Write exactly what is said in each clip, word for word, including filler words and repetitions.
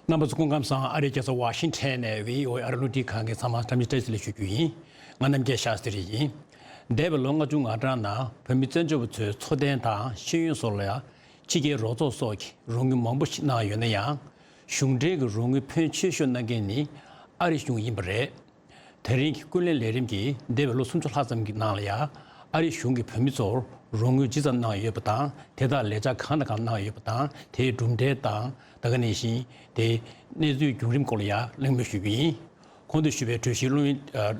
རྣམ་པ་ཚོ་སྐུ་ཁམས་བཟང་། ཨ་རིའི་རྒྱལ་ས་ཝ་ཤིང་ཊོན་ནས་བྷི་ཨོ་ཨེ་ཨ་རི་རླུང་འཕྲིན་ཁང་གི་ཚང་མ་འཚམས་འདྲི་བཀྲ་ཤིས་བདེ་ལེགས་ཞུ་རྒྱུ་ཡིན། ང་རྣམ་རྒྱལ་ཤཱ་སྟྲི་ཡིན། འདས་པའི་ལོ་ལྔ་བཅུ་ང་གྲངས་ནང་བོད་མི་བཙན་བྱོལ་བ་ཚོའི་འཚོ་རྟེན་དང་ཤེས་ཡོན་སོགས་ལ་ཡང་ཕྱི་རྒྱལ་རོགས་ཚོགས་སོགས་ཀྱིས་རོགས་དངུལ་མང་པོ་ཞིག་གནང་ཡོད་ན་ཡང་། གཞུང་འབྲེལ་གྱི་རོགས་དངུལ་ཕོན་ཆེ་ཤོས་གནང་མཁན་ནི་ཨ་རི་གཞུང་ཡིན་པ་རེད། དེ་རིང་གི་ཀུན་གླེང་ལས་རིམ་གྱིས་འདས་པའི་ལོ་སུམ་ཅུ་ལྷག་ཙམ་གྱི་ནང་ལ་ཡང་ཨ་རི་གཞུང་གིས་བོད་མི་ཚོར་རོགས་དངུལ་ཇི་ཙམ་གནང་ཡོད་པ་དང་། དེ་དག་ལེགས་ཆ་གང་དང་གང་གནང་ཡོད་པ་དང་། དེའི་གྲུབ་འབྲས་དང་། ད་ག་ནང་བཞིན་དེའི་གནས་ཚུལ་བརྒྱུད་རིམ་སྐོར་ལ་ཡང་གླེང་མོལ་ཞུ་རྒྱུ་ཡིན། གོང་དུ་ཞུས་པའི་གྲོས་གཞིའི་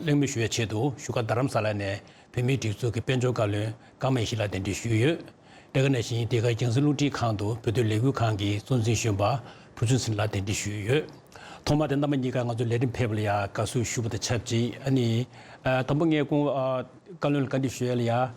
གླེང་མོལ་ཞུ་བའི་ཆེད་དུ་བཞུགས་སྒར་རྡ་རམ་ས་ལ་ནས་བོད་མིའི་སྒྲིག་འཛུགས་ཀྱི་དཔལ་འབྱོར་བཀའ་བློན་ཀརྨ་ཡེ་ཤེས་ལགས་གདན་འདྲེན་ཞུས་ཡོད། དེ་ག་ནང་བཞིན་འདི་ག་རྒྱང་སྲིང་རླུང་འཕྲིན་ཁང་དུ་བོད་དོན་ལས་འགུལ་ཁང་གི་གཙོ་འཛིན་གཞོན་པ་བུ་ཆུང་ཟིན་ལགས་གདན་འདྲེན་ཞུས་ཡོད། ཐོག་མར་དེ་རྣམ་པ་གཉིས་ཀ་ང་ཚོའི་ལས་རིམ་ཕེབས་པ་ལ་ཡང་དགའ་བསུ་ཞུ་བ་དང་ཆབས་ཅིག་ཨ་ནི། ཨ། དང་པོ་ངས་སྐུ། ཨ། བཀའ་བློན་ལ་བཀའ་འདྲི་ཞུ་ཡ་ལ་ཡང་།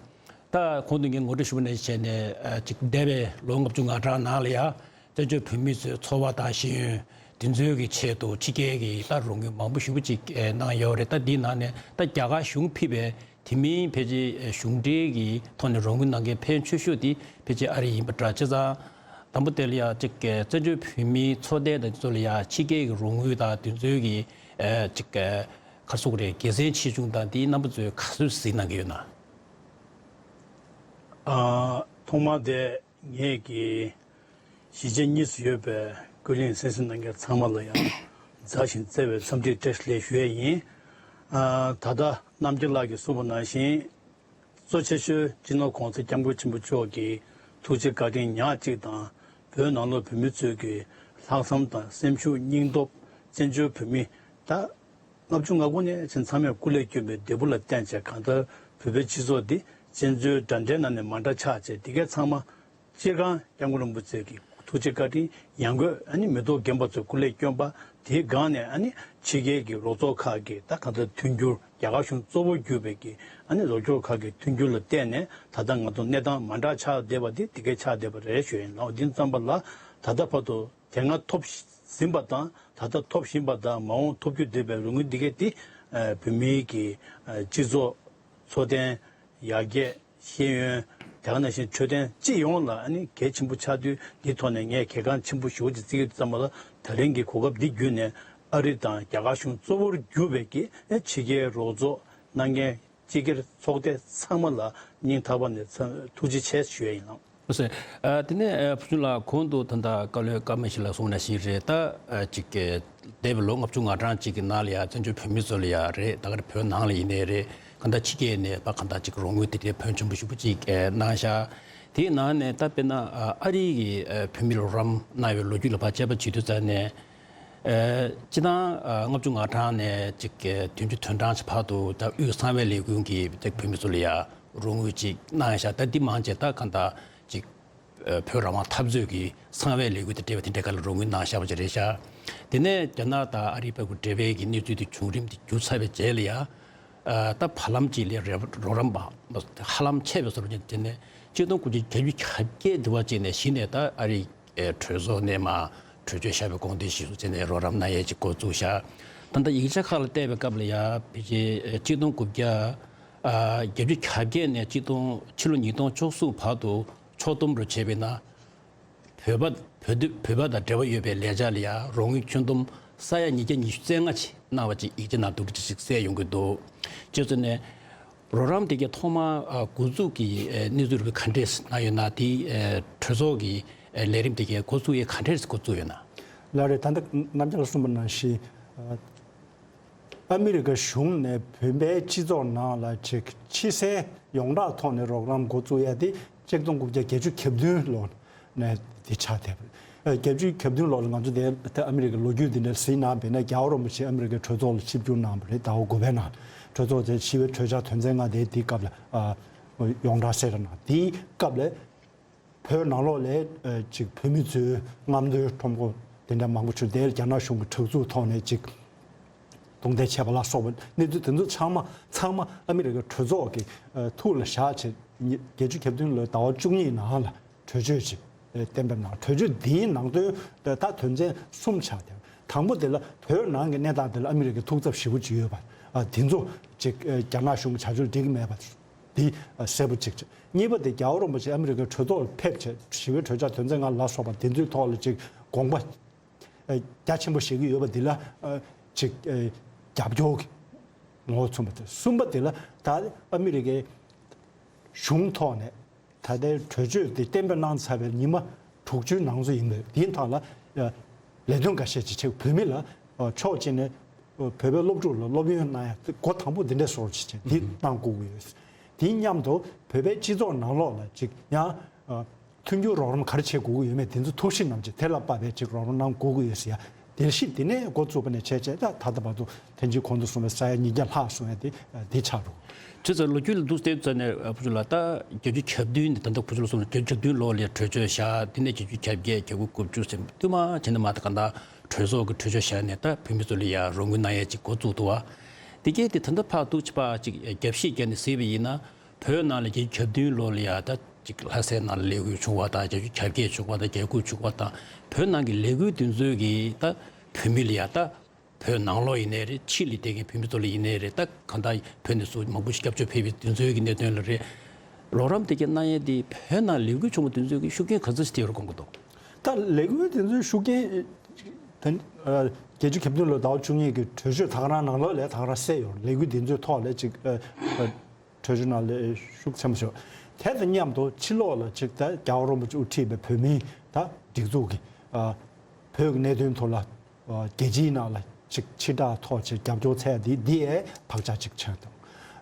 ད་གོང་དུ་ངས་ངོ་སྤྲོད་ཞུ་བ་ནང་བཞིན་བྱས་ནས། ཨ། ཅིག་འདས་པའི་ལོ་ལྔ་བཅུ་ང་གྲངས་ནང་ལ་ཡང་བཙན་བྱོལ་བོད་མི་ཚོའི་འཚོ་བ་དང་ཤེས་ཡོན་དེ་ཚོའི་གི་ཆེད་དུ་ཕྱི་རྒྱལ་གྱི་ད་རོགས་དངུལ་མང་པོ་ཞེ་པོ་ཅིག་ཨེ་གནང་ཡོད་རེད། ད་འདིའི་ནང་ནས་ད་རྒྱ་གར་གཞུང་ཕུད་པའི་དེ་མིན་ཕལ་ཆེར་གཞུང་འབྲེལ་གྱི་ཐོག་ནས་རོགས་དངུལ་གནང་མཁན་ཕལ་ཆེ་ཤོས་དེ་ཕལ་ཆེར་ཨ་རི་ཡིན་པ་འདྲ། བྱས་ཙང་དང་པོ་དེ་ལ་ཡང་ཅིག་བཙན་བྱོལ་བོད་མིའི་འཚོ་རྟེན་དང་དེ་ཚོ་ལ་ཡང་ཕྱི་རྒྱལ་གྱི་རོགས་དངུལ་དང་དེ་ཚོའི་གི་ཨེ་ཅིག་ག་རེ་ཟེར་དགོས་རེད། དགེ་མཚན་ཆེ་ཆུང་དང་དེའི་རྣམ་པ་ཚོས་ག་ཚོད་གཟིགས་གནང་གི་ཡོད་ན། ཨ། ཐོག་མར་དེ་ངེད་ཀྱི་གཞིས་བྱེས་གཉིས་སུ་ཡོད་པའི་ཀུན་གླེང་གསན་གཟིགས་གནང་མཁན་ཚང་མ་ལ་ཡང་མཛའ་ཞིང་བརྩེ་བའི་འཚམས་འདྲི་བཀྲ་ཤིས་བདེ་ལེགས་ཞུ་ཡས་ཡིན། ཨ། ད་ལྟ་རྣམ་རྒྱལ་ལགས་ཀྱིས་གསུངས་པ་ནང་བཞིན། གཙོ་ཆེ་ཤོས་སྤྱི་ནོར་༸གོང་ས་༸སྐྱབས་མགོན་ཆེན་པོ་མཆོག་གི་ཐུགས་རྗེ་བཀའ་དྲིན་ཉག་གཅིག་དང་། བོད་ནང་ལོགས་བོད་མི་ཚོས་ཀྱི་ལྷག་བསམ་དང་སེམས་ཤུགས་སྙིང་སྟོབས། བཙན་བྱོལ་བོད་མི་ད་ལྔ་བཅུ་ང་དགུ་ནས་བྱས་ཚང་མས་སྐུ་ལས་བསྐྱོན་པའི་འབྲས་བུ་ལ་བརྟེན་བྱས། གང་ལྟར་བོད་པའི་སྤྱི་ཚོགས་འདི་བཙན་བྱོལ་འདྲ་འདྲའི་ནང་ནས་མ་འདྲ་ཆགས་བྱས། འདི་གའི་ཚང་མ་སྤྱིར་བཏང་༸སྐྱབས་མགོན་རིན་པོ་ཆེ་གི་ཐུགས་རྗེ་བཀའ་དྲིན་ཡང་སྒོས། ཨ་ནི་མི་ཐོག་རྒན་པ་ཚོས་སྐུ་ལས་བསྐྱོན་པ། དེའི་སྒང་ནས་ཨ་ནི་ཕྱི་རྒྱལ་གྱི་རོགས་ཚོགས་ཁག་གི་ད་གང་ལྟར་མཐུན་འགྱུར། རྒྱ་གར་གཞུང་གཙོ་བོར་གྱུར་པའི་གི་ཨ་ནི་རོགས་སྐྱོར་ཁག་གི་མཐུན་འགྱུར་ལ་བརྟེན་ནས། ད་ལྟ་ང་ཚོ་གནས་སྟངས་མ་འདྲ་ཆགས་བསྡད་པ་དེ་འདི་གའི་ཆགས་བསྡད་པ་རེད་ཞུ་ཡིན་ལགས། འདི་ཙམ་པ་ལ་ད་ལྟ་བར་དུ་དེ་སྔ་ཐོབ་ཟིན་པ་དང་། ད་ལྟ་ཐོབ་བཞིན་པ་དང་། མ་འོངས་ཐོབ་རྒྱུ་བསྡད་པའི་རོགས་དངུལ་འདི་གའི་དེ་བོད་མིའི་གི་སྤྱི་ཚོགས། འཚོ་རྟེན། ཡར་རྒྱས། ཤེས་ཡོན། དེ་ག་ནང་བཞིན་འཕྲོད་བསྟེན་སྤྱི་ཡོངས་ལ་ཨ་ནི་གལ་ཆེན་པོ་ཆགས་དུས། འདིའི་ཐོག་ནས་ངས་གལ་འགངས་ཆེན་པོ་ཞེ་པོ་ཅིག་བརྩི་གི་ཙམ་པ་ལ། ད་རིང་གི་གོ་སྐབས་འདི་བརྒྱུད་ནས་ཨ་རི་དང་རྒྱ་གར་གཞུང་གཙོ་བོར་གྱུར་པའི་གི་ཕྱི་རྒྱལ་རོགས་ཚོགས་གནང་མཁན་སྤྱི་སྒེར་ཚོགས་སྡེ་ཚང་མ་ལ་སྙིང་ཐག་པ་ནས་ཐུགས་རྗེ་ཆེ་ཞུ་ཡ་ཡིན་ལགས། ལགས་སོ། ཨ། དེ་ནས་ཨ་བུ་ཆུང་ལགས། གོང་དུ་ད་ལྟ་བཀའ་བློན་ཀརྨ་ཡེ་ཤེས་ལགས་གསུངས་ནང་བཞིན་རེད། ད་ཨ་ཅིག་གི་འདས་པའི་ལོ་ལྔ་བཅུ་ང་གྲངས་ཅིག་གི་ནང་ལ་ཡང་བཙན་བྱོལ་བོད་མི་ཚོ་ལ་ཡང་རེད། ད་ག་རེ་བོད་ནང་ལ་ཡིན་ནའི་རེད། གང་ལྟར་ཕྱི་རྒྱལ་ནས་ད་གང་ལྟར་ཅིག་རོགས་དངུལ་དེ་འདྲའི་ཕོན་ཆེན་པོ་ཞེ་པོ་ཅིག་ཨེ་གནང་ཤག་དེའི་ནང་ནས་ད་དཔེར་ན་ཨ་ཨ་རི་གི་ཨེ་བོད་མི་ལ་རོགས་རམ་གནང་བའི་ལོ་རྒྱུས་ལ་ཕར་དཔྱད་པ་བྱེད་དུས་ཙམ་ནས། ཨེ་སྤྱིར་བཏང་ཨ་ལྔ་བཅུ་ང་གྲངས་ནས་ཅིག་ཨེ་བདུན་ཅུ་དོན་གྲངས་ཅིག་བར་དུ་ད་དབུས་གསང་བའི་ལས་འགུལ་གྱིས་ད་བོད་མི་ཚོ་ལ་ཡང་རོགས་དངུལ་ཅིག་གནང་ཤག་ད་འདི་མང་ཆེ་ད་གང་ལྟར་ཅིག་ཨ་བོད་རང་དབང་འཐབ་རྩོད་ཀྱི་གསང་བའི་ལས་འགུལ་དང་འབྲེལ་བ་དེ་འདྲའི་སྒང་ལ་རོགས་དངུལ་གནང་བཞག་པ་ཅིག་རེད་ཤག་དེ་ནས་རྒྱ་ནག་དང་ཨ་རིའི་བར་གྱི་འབྲེལ་བའི་གི་གནས་ཚུལ་དེ་བྱུང་རིམ་དེ་གྱུར་ཚར་བའི་རྗེས་ལ་ཡང་། ཨ་ད་བར་ལམ་ཅིག་ལ་རོགས་རམ་པ་ཧ་ལམ་ཆད་པའི་བཟོ་འདྲ་ཅིག་དེ་ནས་གཅིག་སྟོང་དགུ་བརྒྱ་བརྒྱད་ཅུ་གྱ་བརྒྱད་དེ་བ་ཅིག་ནས་གཞི་ནས་ད་ཨ་རིའི་ཨེ་གྲོས་ཚོགས་ནས་མར་གྲོས་ཆོད་བཞག་པའི་དགོངས་དོན་གཞིར་བཟུང་བྱས་ནས་རོགས་རམ་གནང་ཡས་ཅིག་འགོ་བཙུགས་ཤག་ད་ལྟ་ཡིག་ཆ་ཁག་ལ་བལྟས་པའི་སྐབས་ལ་ཡང་ཕལ་ཆེར་གཅིག་སྟོང་དགུ་བརྒྱ་ཨ་བརྒྱད་ཅུ་གྱ་བརྒྱད་ནས་གཅིག་སྟོང་ཕྱི་ལོ་ཉིས་སྟོང་བཅུ་གསུམ་བར་དུ་ཕྱོགས་བསྡོམས་རུ་བྱས་པ་ཡིན་ན། བོད་པ་བོད་དུ་བོད་པ་དང་འབྲེལ་བ་ཡོད་པའི་ལས་འཆར་ལ་ཡང་རོགས་དངུལ་ཁྱོན་བསྡོམས་ས་ཡ་ཉིས་བརྒྱ་ཉི་ཤུ་རྩ་ལྔ་ཅིག་གནང་བ་ཅིག་ཡིག་ཆ་ནང་དེ་འདྲ་ཅིག་གསལ་ཡོང་གི་འདུག་བྱས་ཙང་ནས་རོགས་རམ་དེ་གའི་ཐོག་མར་ཨ་འགོ་འཛུགས་ཀྱི་ཨ་གནས་ཚུལ་རིགས་ག་འདྲས་གནང་ཡོད་ན། དེ་ཨ་གྲོས་ཚོགས་ཀྱི་ཨ་ལས་རིམ་དེ་གའི་འགོ་འཛུགས་ཡས་ག་འདྲས་འགོ་བཙུགས་ཡོད་ན། ལགས་རེད། ད་ལྟ་རྣམ་རྒྱལ་ལགས་གསུངས་པ་ནང་བཞིན། ཨ་ཨ་མི་རི་ཀ་གཞུང་ནས་བོད་པའི་སྤྱི་ཚོགས་ནང་ལ་ཅིག་ཕྱི་གསལ་ཡོངས་གྲགས་ཐོག་ནས་རོགས་རམ་འགོ་བཙུགས་ཡ་དེ་གཅིག་སྟོང་དགུ་བརྒྱ་བརྒྱད་ཅུ་གྱ་བདུན་ལོ་ནས་དེ་ཆགས་བསྡད་པ་རེད། བརྒྱད་ཅུ་གྱ་བདུན་ལོ་ལ་ང་ཚོ་དེ་ད་ཨ་མི་རི་ཀའི་ལོ་རྒྱུས་འདི་འདྲ་གཟིགས་ན། དཔེར་ན་རྒྱལ་བ་རིན་པོ་ཆེ་ཨ་མི་རི་ཀའི་གྲོས་ཚོགས་ལ་ཆིབས་བསྒྱུར་གནང་བ་རེད། ཟླ་བ་དགུ་པའི་ནང་གྲོས་ཚོགས་དེ་ཞི་བའི་གྲོས་འཆར་དོན་ཚན་ལྔ་དེ་དེའི་སྐབས་ལ་ཨ་ཡོངས་གྲགས་གསལ་ར་གནང་། དེའི་སྐབས་ལ། བོད་ནང་ལོགས་ལ་ཨ་ཅིག་བོད་མི་ཚོའི་རྔམ་སྟོན་ཁྲོམ་སྐོར་དེ་འདྲ་མང་པོ་བྱུང་། དེར་རྒྱ་ནག་གཞུང་གི་དྲག་རྩུབ་ཐོག་ནས་ཅིག་རྡུང་རྡེག་བྱས་པ་ལ་སོགས་པ་གནས་ཚུལ་དེ་ཚོ་ཚང་མ་ཚང་མ་ཨ་མི་རི་ཀའི་གྲོས་ཚོགས་ཀྱི་ཨ་ཐུགས་ལ་བཞག་བྱས། ཉི་བརྒྱད་ཅུ་གྱ་བདུན་ལོའི་ཟླ་བ་བཅུ་གཉིས་ནང་ལ་གྲོས་ཆོད་ཅིག་ཨ་གཏན་འབེབས་གནང་། གྲོས་ཆོད་འདིའི་ནང་དོན་ད་དོན་ཚན་གསུམ་ཆགས་བསྡད། དང་པོ་དེ་ལ་བོད་ནང་གི་གནས་སྟངས་དེ་ལ་ཨ་མི་རི་ཀའི་ཐུགས་འཚབ་ཞེ་པོ་ཅིག་ཡོད་པ། ཨ་དེ་ཚོ་ཅིག་ཨ་རྒྱ་ནག་གཞུང་གི་བྱ་སྤྱོད་འགྲིག་གི་མེད་པ། འདི་གསལ་པོ་གཅིག་བྱས། གཉིས་པ་དེ་རྒྱལ་བ་རིན་པོ་ཆེ་ཨ་མི་རི་ཀའི་གྲོས་ཚོགས་ལ་ཕེབས་བྱས། ཞི་བའི་གྲོས་འཆར་དོན་ཚན་ལྔ་ལ་སོགས་པ་དེ་ཚོའི་ཐོག་ལ་ཅིག་དགོངས་པ་ རྒྱ་ཆེན་པོ་བཞག་གི་ཡོད་པ་འདི་ལ་ཨ་ཅིག་ཨ་རྒྱབ་སྐྱོར་གྱི་ངོ་བོ་མཚོན་པ་དང་། གསུམ་པ་འདི་ལ་ད་ཨ་མི་རི་ཀའི་གཞུང་ཐོག་ནས་ད་ལྟའི་གྲོས་ཆོད་འདི་གཏན་འབེབས་གནང་ཚར་བའི་ཉི་མ་དྲུག་ཅུའི་ནང་ཚུད་ཡིན་པས། འདིའི་ཐོག་ལ་ལས་དོན་འགའ་ཤས་ཅིག་བྱེད། བོད་མི་ལ་ཕྱོགས་གཅིག་ནས་བོད་པའི་སློབ་ཕྲུག་ལ་སློབ་ཡོན་གནང་ཡ་འགོ་དང་པོ་འདི་འདྲའི་སོར་ཅིག་བྱས་འདི་གནང་དགོས་ཀྱི་ཡོད། དེ་མཉམ་དུ་བོད་པའི་སྤྱི་ཚོགས་ནང་ལོགས་ལ་ཅིག་ཡང་མཐུན་འགྱུར་རོགས་རམ་ག་རེ་བྱེད་དགོས་ཀྱི་ཡོད་མེད་དེ་ཚོ་ཐུགས་ཞིབ་གནང་བྱས་དེ་ལ་དཔག་པའི་ཅིག་རོགས་རམ་གནང་དགོས་ཀྱི་ཡོད་ཟེར་ཡ། བསྡད་གཞི་དེ་ནས་འགོ་བཙུགས་པ་ནས་བྱས་བྱས་ད་ད་ལྟ་བར་དུ་ཐེངས་གཅིག་གོང་དུ་གསུངས་པའི་ས་ཡ་ཉིས་བརྒྱ་ལྷག་སོང་ཡ་དེ་དེ་ཆགས་འགྲོ། ཁྱེད་ཚོ་ལོ་རྒྱུས་ལ་འདུག་བལྟས་ཚར་ནས་བུ་ཆུ་ལགས། ད་བརྒྱད་ཅུ་གྱ་བདུན་ནས་ད་ལྟ་བུ་ཆུ་ལགས་གསུངས་བརྒྱད་ཅུ་གྱ་བདུན་ལོ་ལ་གྲོས་ཆོད་བཞག་དེ་ནས་བརྒྱད་ཅུ་གྱ་བརྒྱད་གྱ་དགུ་དགུ་བཅུ་ཟེར་བསྟུད་མར་བྱས་ནས་མ་ད་ག་ད་གྲོས་ཚོགས་ཀྱི་གྲོས་ཆོད་བཞག་ནས་ད་བོད་མི་ཚོ་ལ་ཡ་རོགས་དངུལ་གནང་ཡ་ཅིག་འགོ་བཙུགས་འདུག་བ། དེ་གས་དེ་ད་ལྟ་ཕར་འདུག་ཅིག་ཕར་ཅིག་རྒྱབ་བཤིག་བརྒྱབ་ནས་གཟིགས་པ་ཡིན་ན། བོད་ནང་ལ་བརྒྱད་ཅུ་གྱ་བདུན་ལོ་ལ་ཡ་ད་ཅིག་ལྷ་སའི་ནང་ལ་ལས་འགུལ་བྱུང་བ་དང་བརྒྱད་ཅུ་གྱ་བརྒྱད་བྱུང་བ་དང་གྱ་དགུ་བྱུང་བ་དང་བོད་ནང་གི་ལས་འགུལ་དེ་ཚོའི་གི་ད་བོད་མི་ལ་ཡ་ད་བོད་ནང་ལོགས་ཡིན་ནའི་རེད། ཕྱི་ལ་བསྡད་མཁན་བོད་མི་ཚོ་ལ་ཡིན་ནའི་རེད། ད་གང་ལྟར་བོད་ནས་སུ་མང་པོ་ཞིག་སྐྱབས་བཅོལ་ཕེབས་པའི་དེ་ཚོའི་གི་གནད་དོན་ལ་རེད། རོགས་རམ་དེ་གས་གནང་ཡས་དེ་བོད་ནང་ལས་འགུལ་བྱུང་བ་དེ་ཚོའི་གི་ཤུགས་རྐྱེན་ག་ཚོད་ཞིག་ཐེབས་ཡོད་རེད་དགོངས་ཀྱི་འདུག་ད་ལས་འགུལ་དེ་ཚོའི་ཤུགས་རྐྱེན་ད་ཨ་བརྒྱད་ཅུ་གྱ་བདུན་ལོ་ཟླ་བ་བཅུ་གཉིས་ཀྱི་གྲོས་ཆོད་ད་ག་རང་ནང་ལོགས་ལ་ད་ག་རང་གསལ་ཡོད་རེད། ལས་འགུལ་དེ་ཚོའི་ཐོག་ལ་ཅིག་ཨ་ཨ་གྲོས་ཆོད་ནང་ལ་ཤུགས་ཆེན་པོ་ཞིག་དེ་དང་མཉམ་དུ་ཕྱི་ལོགས་ལ་ཅིག་ད་རྒྱལ་བ་རིན་པོ་ཆེ་དབུ་ཁྲིད་པའི་བོད་མིའི་ད་སྒྲིག་འཛུགས་ཀྱི་ཨ་བོད་ཀྱི་གནད་དོན་ཐོག་ལ་ཨ་རྒྱལ་སྤྱིའི་ནང་ལ་ཅིག་ཕྱི་བསྒྲགས་ཐོག་ཅིག་རྒྱབ་སྐྱོར་འཚལ་འདི་འདི་ཡའི་བག་ཆགས་ཅིག་ཆགས་འདུག་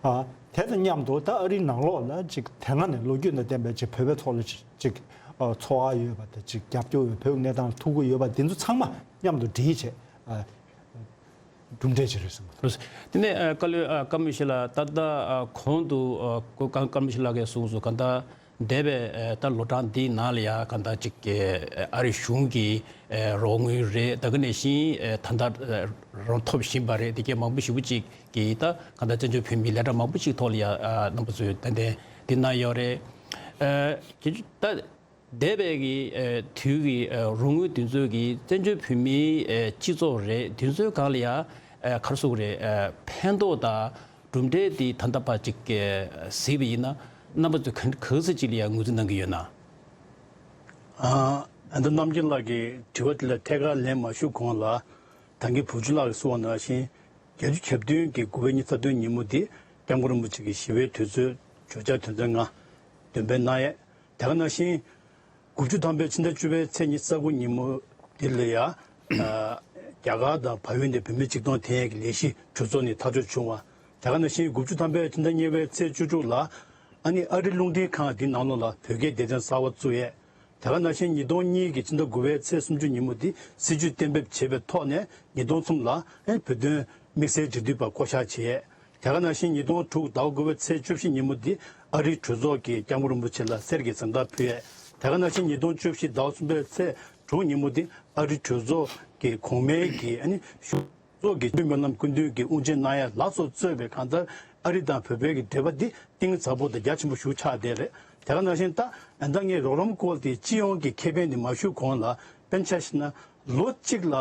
ཨ་དེ་དང་མཉམ་དུ་ད་ཨ་རིའི་ནང་ལོགས་ལ་ཅིག་དེ་སྔ་ནས་ལོ་རྒྱུས་དང་ལྡན་པའི་ཅིག་བོད་པའི་ཐོག་ལ་ཅིག་ཅིག་ཨ་ཚོར་བ་ཡོད་པ་དང་ཅིག་རྒྱབ་སྐྱོར་ཡོད། བོད་ཀྱི་གནས་སྟངས་ལ་ཐུགས་ཁུར་ཡོད་པ་འདི་ཚོ་ཚང་མ་མཉམ་དུ་སྒྲིལ་བྱས་ཨ་གྲུབ་འབྲས་ཅིག་རེད་བསམ་གྱི་འདུག་དེ་ནས་ཨ་བཀའ་བློན་ཨ་བཀའ་མོལ་ཞིག་ལ་ད་ལྟ་ཨ་གོང་དུ་ཨ་བཀའ་བཀའ་མོལ་ཞིག་ལ་གས་གསུངས་སོང་། གང་ལྟར་འདས་པའི་ཨ་ད་ལོ་གྲངས་འདིའི་ནང་ལ་ཡ་གང་ལྟར་ཅིག་གི་ཨ་རི་གཞུང་གི་ཨ་རོགས་དངུལ་རེད། ད་ག་ནང་བཞིན་ཨ་ད་ལྟ་ཨ་རང་ཐོབ་བཞིན་པ་རེད། དེ་གས་མང་པོ་ཞེ་པོ་ཅིག་གི་ད་གང་ལྟར་བཙན་བྱོལ་བོད་མིའི་ལས་གྲྭ་མང་པོ་ཞིག་ཐོག་ལ་ཡ་ཨ་རྣམ་པ་ཚོས་ཏན་ཏན་འདི་གནང་ཡོད་རེད། ཨ་གལ་སྲིད་ད་འདས་པའི་གི་ཨ་དུས་ཀྱི་ཨ་རོགས་དངུལ་དེ་ཚོའི་གི་བཙན་བྱོལ་བོད་མིའི་ཨ་སྤྱི་ཚོགས་རེད། དེ་ཚོའི་སྒང་ལ་ཡ་ཨ་ག་རེ་ཟེར་དགོས་རེད། ཨ་ཕན་ཐོགས་དང་གྲུབ་འབྲས་དེ་ད་ལྟ་བར་ཅིག་གི་གཟིགས་པ་ཡིན་ན་རྣམ་པ་ཚོས་ག་ག་ཚོད་ཅིག་ལ་ཡ་ངོས་འཛིན་གནང་གི་ཡོད་ན། ཨ་ཨ་ད་རྣམ་རྒྱལ་ལགས་ཀྱི་དྲི་བ་དེ་ལ་ཐད་ཀར་ལན་མ་ཞུ་གོང་ལ་ད་གིན་བུ་ཆུ་ལགས་ཀྱིས་གསུངས་པ་ནང་བཞིན་བརྒྱད་ཅུ་གྱ་བདུན་གྱི་དགུ་པའི་ཉི་ཤུ་རྩ་བདུན་ཉིན་མོ་དེ་སྐྱབས་མགོན་རིན་པོ་ཆེ་གི་ཞི་བའི་དུས་ཚོད་བརྗོད་བྱ་དོན་ཚན་ལྔ་འདོན་སྤེལ་གནང་ཡས། དེ་ག་ནང་བཞིན་དགུ་བཅུ་ཐམ་པའི་ཕྱི་ཟླ་བཅུ་པའི་ཚེས་ཉི་ཤུ་རྩ་དགུ་ཉིན་མོ་འདི་ལ་ཡ་ཨ་རྒྱ་གར་དང་བལ་ཡུལ་ནས་བོད་མི་ཆིག་སྟོང་དེ་ཡན་གྱི་ལས་གཞི་གྲོས་ཚོགས་ནས་ཐག་གཅོད་བྱུང་བ། དེ་ག་ནང་བཞིན་དགུ་བཅུ་ཐམ་པའི་ཕྱི་ཟླ་གཉིས་པའི་ཚེས་བཅུ་དྲུག་ལ་ཨ་ནི་ཨ་རི་རླུང་འཕྲིན་ཁང་འདི་ནང་ལོགས་ལ་བོད་སྐད་སྡེ་ཚན་གསར་པ་བཙུགས་ཡས། དེ་ག་ནང་བཞིན་ཉིས་སྟོང་གཉིས་ཀྱི་ཕྱི་ཟླ་དགུ་པའི་ཚེས་སུམ་ཅུ་ཉིན་མོ་འདི་སྲིད་བྱུས་གཏན་འབེབས་བྱས་པའི་ཐོག་ནས་ཉིས་སྟོང་གསུམ་ལ་ཨེ་བོད་དོན་དམིགས་བསལ་འབྲེལ་མཐུད་པ་བསྐོ་གཞག་བྱས། དེ་ག་ནང་བཞིན་ཉིས་སྟོང་དྲུག་ཟླ་བ་དགུ་པའི་ཚེས་བཅུ་བཞི་ཉིན་མོ་འདི་ཨ་རིའི་གྲོས་ཚོགས་ཀྱིས་སྐྱབས་མགོན་རིན་པོ་ཆེ་ལ་གསེར་གྱི་གཟེངས་རྟགས་ཕུལ་ཡས། དེ་ག་ནང་བཞིན་ཉིས་སྟོང་བཅུ་བཞི་ཟླ་བ་གསུམ་པའི་ཚེས་དྲུག་ཉིན་མོ་འདི་ཨ་རིའི་གྲོས་ཚོགས་ཀྱི་གོང་མའི་གི་ཨ་ནི་གཞུང་ཚོགས་ཀྱི་སྨོན་ལམ་སྐུ་མདུན་གྱི་དབུ་འབྱེད་གནང་ཡས་ལ་སོགས་གཙོས་པའི་གང་ལྟར་ཨ་རི་དང་བོད་པའི་གི་འབྲེལ་བ་འདི་གཏིང་ཟབ་པོ་དང་རྒྱ་ཆེན་པོ་ཞིག་ཆགས་བསྡད་རེད། དེ་ག་ནང་བཞིན་ད་ཨ་ད་ངས་རོགས་རམ་སྐོར་དེ་སྤྱི་ཡོངས་ཀྱི་ཁེ་ཕན་དེ་མ་ཞུ་གོང་ལ་དཔེར་ན་ཆ་བཞག་ན་ལོ་གཅིག་ལ་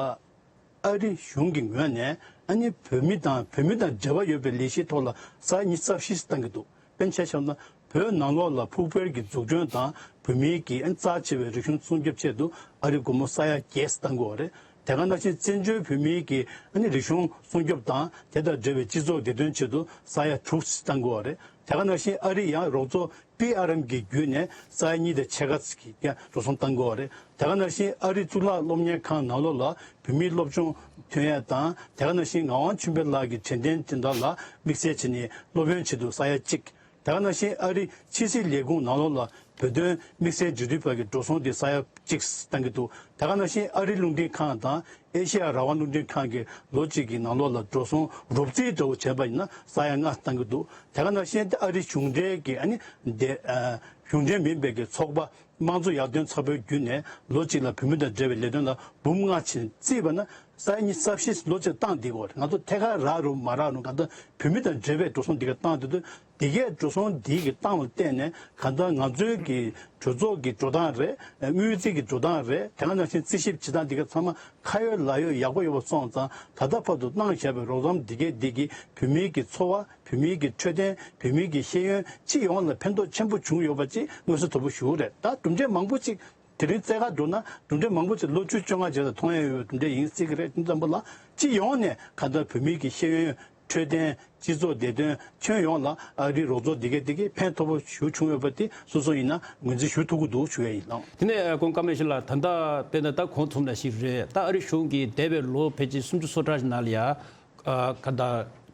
ཨ་རི་གཞུང་གི་ངོས་ནས་ཨ་ནི་བོད་མི་དང་བོད་མི་དང་འབྲེལ་བ་ཡོད་པའི་ལས་གཞིའི་ཐོག་ལ་ས་ཡ་ཉི་ཤུ་རྩ་བཞི་ཞིག་བཏང་གི་འདུག་དཔེར་ན་ཆ་བཞག་ན་བོད་ནང་ལོགས་ལ་ཕུགས་འཕེར་གྱི་འཛུགས་སྐྲུན་དང་བོད་མིའི་གི་ཨ་ནི་རྩ་ཆེ་བའི་རིག་གཞུང་སྲུང་སྐྱོབ་ཆེད་དུ་ཨ་རི་སྒོར་མོ་ས་ཡ་བརྒྱད་བཏང་གི་ཡོད་རེད། དེ་ག་ནང་བཞིན་བཙན་བྱོལ་བོད་མིའི་གི་ཨ་ནི་རིག་གཞུང་སྲུང་སྐྱོབ་དང་དེ་དང་འབྲེལ་བའི་སྤྱི་ཚོགས་བདེ་དོན་ཆེད་དུ་ས་ཡ་དྲུག་བཏང་གི་ཡོད་རེད། དེ་ག་ནང་བཞིན་ཨ་རི་ཡང་རོགས་ཚོགས་པི་ཨར་ཨེམ་གྱི་བརྒྱུད་ནས་ས་ཡ་གཉིས་དང་ཕྱེད་ཀ་ཙམ་གྱི་འགྲོ་སོང་བཏང་གི་ཡོད་རེད། དེ་ག་ནང་བཞིན་ཨ་རི་གཙུག་ལག་སློབ་གཉེར་ཁང་ནང་ལོགས་ལ་བོད་མིའི་སློབ་སྦྱོང་ཐོན་ཡས་དང་དེ་ག་ནང་བཞིན་ངག་དབང་ཆོས་འཕེལ་ལགས་ཀྱི་དྲན་རྟེན་དེ་འདྲ་ལ་དམིགས་བསལ་བྱས་ནས་སློབ་ཡོན་ཆེད་དུ་ས་ཡ་གཅིག་དེ་ག་ནང་བཞིན་ཨ་རི་ཕྱི་སྲིད་ལས་ཁུངས་ནང་ལོགས་ལ་བོད་དོན་དམིགས་བསལ་འབྲེལ་མཐུད་པ་གི་འགྲོ་སོང་དེ་ས་ཡ་གཅིག་བཏང་གི་འདུག་དེ་ག་ནང་བཞིན་ཨ་རི་རླུང་འཕྲིན་ཁང་དང་ཨེ་ཤེ་ཡ་རང་དབང་རླུང་འཕྲིན་ཁང་གི་ལོ་གཅིག་གི་ནང་ལོགས་ལ་འགྲོ་སོང་རོབ་རྩིས་འདྲ་བོ་བྱས་པ་ཡིན་ན་ས་ཡ་ལྔ་བཏང་གི་འདུག་དེ་ག་ནང་བཞིན་ཨ་རི་གཞུང་འབྲེལ་གྱི་ཨ་ནི་དེ་ཨ་གཞུང་འབྲེལ་མིན་པའི་གི་ཚོགས་པ་དམངས་གཙོ་ཡར་ཐོན་ཚོགས་པའི་བརྒྱུད་ནས་ལོ་གཅིག་ལ་བོད་མི་དང་འབྲེལ་བའི་ལས་དོན་ལ་འབུམ་ལྔ་ཕྱིན་བརྩིས་པ་ན་ས་ཡ་ཉི་ཤུ་རྩ་བཞི་ལོ་གཅིག་བཏང་བསྡད་ཀྱི་ཡོད་རེད། ང་ཚོ་ཐད་ཀར་རག་རུང་མ་རག་རུང་གང་ལྟར་བོད་མི་དང་འབྲེལ་བའི་འགྲོ་སོང་འདི་ག་བཏང་བསྡད་དུས་འདི་གའི་འགྲོ་སོང་འདི་གི་བཏང་བ་བརྟེན་ནས་གང་ལྟར་ང་ཚོའི་གི་གྲོས་ཚོགས་ཀྱི་འགྲོ་སྟངས་རེད། དངུལ་རྩིས་ཀྱི་འགྲོ་སྟངས་རེད། དེ་ག་ནང་བཞིན་རྩིས་ཞིབ་བྱེད་སྟངས་འདི་ག་ཚང་མ་ཁ་ཡོད་ལག་ཡོད་ཡག་པོ་ཡོད་པ་སོང་ཙང་ད་ལྟ་བར་དུ་གནང་བཞག་པའི་རོགས་རམ་འདི་གའི་འདི་གིས་བོད་མིའི་གི་འཚོ་བ། བོད་མིའི་གི་འཕྲོད་བསྟེན། བོད་མིའི་གི་ཤེས་ཡོན་སྤྱི་ཡོངས་ལ་ཕན་ཐོགས་ཆེན་པོ་བྱུང་ཡོད་པ་ཅིག་མངོན་གསལ་དོད་པོ་ཞུ་གི་རེད། ད་གྲུབ་འབྲས་མང་པོ་ཅིག་ དེ་རིང་བཙལ་ག་འགྲོ་ན་གྲུབ་འབྲས་མང་པོ་ཅིག་ལོ་བཅུ་བཅོ་ལྔ་རྗེས་ལ་མཐོང་ཡ་ཡོད་པའི་གྲུབ་འབྲས་ཡིན་སྲིད་ཀྱི་རེད། དེ་ཙམ་པ་ལ་སྤྱི་ཡོངས་ནས་གང་ལྟར་བོད་མི་གི་ཤེས་ཡོན་འཕྲོད་བསྟེན། སྤྱི་ཚོགས་བདེ་དོན་ཁྱོན་ཡོངས་ལ་ཨ་རིའི་རོགས་ཚོགས་འདི་གས་འདི་གས་ཕན་ཐོགས་པོ་ཞེ་པོ་བྱུང་ཡོད་པ་དེ་སོ་སོ་ཡིན་ན་ངོས་འཛིན་ཞུ་ཐུབ་ཀྱི་འདུག་ཞུ་ཡ་ཡིན་ལགས། དེ་ནས་ཁོང་ཀརྨ་ཡེ་ཤེས་ལགས། ད་ལྟ་དཔེར་ན་ད་གོང་མཚམས་ལ་ཞིག་རེད། ད་ཨ་རི་གཞུང་གིས་འདས་པའི་ལོ་ཕལ་ཆེར་སུམ་ཅུ་སོ་གྲངས་ཤིག་ནང་ལ་ཡ། ཨ་ག་ད་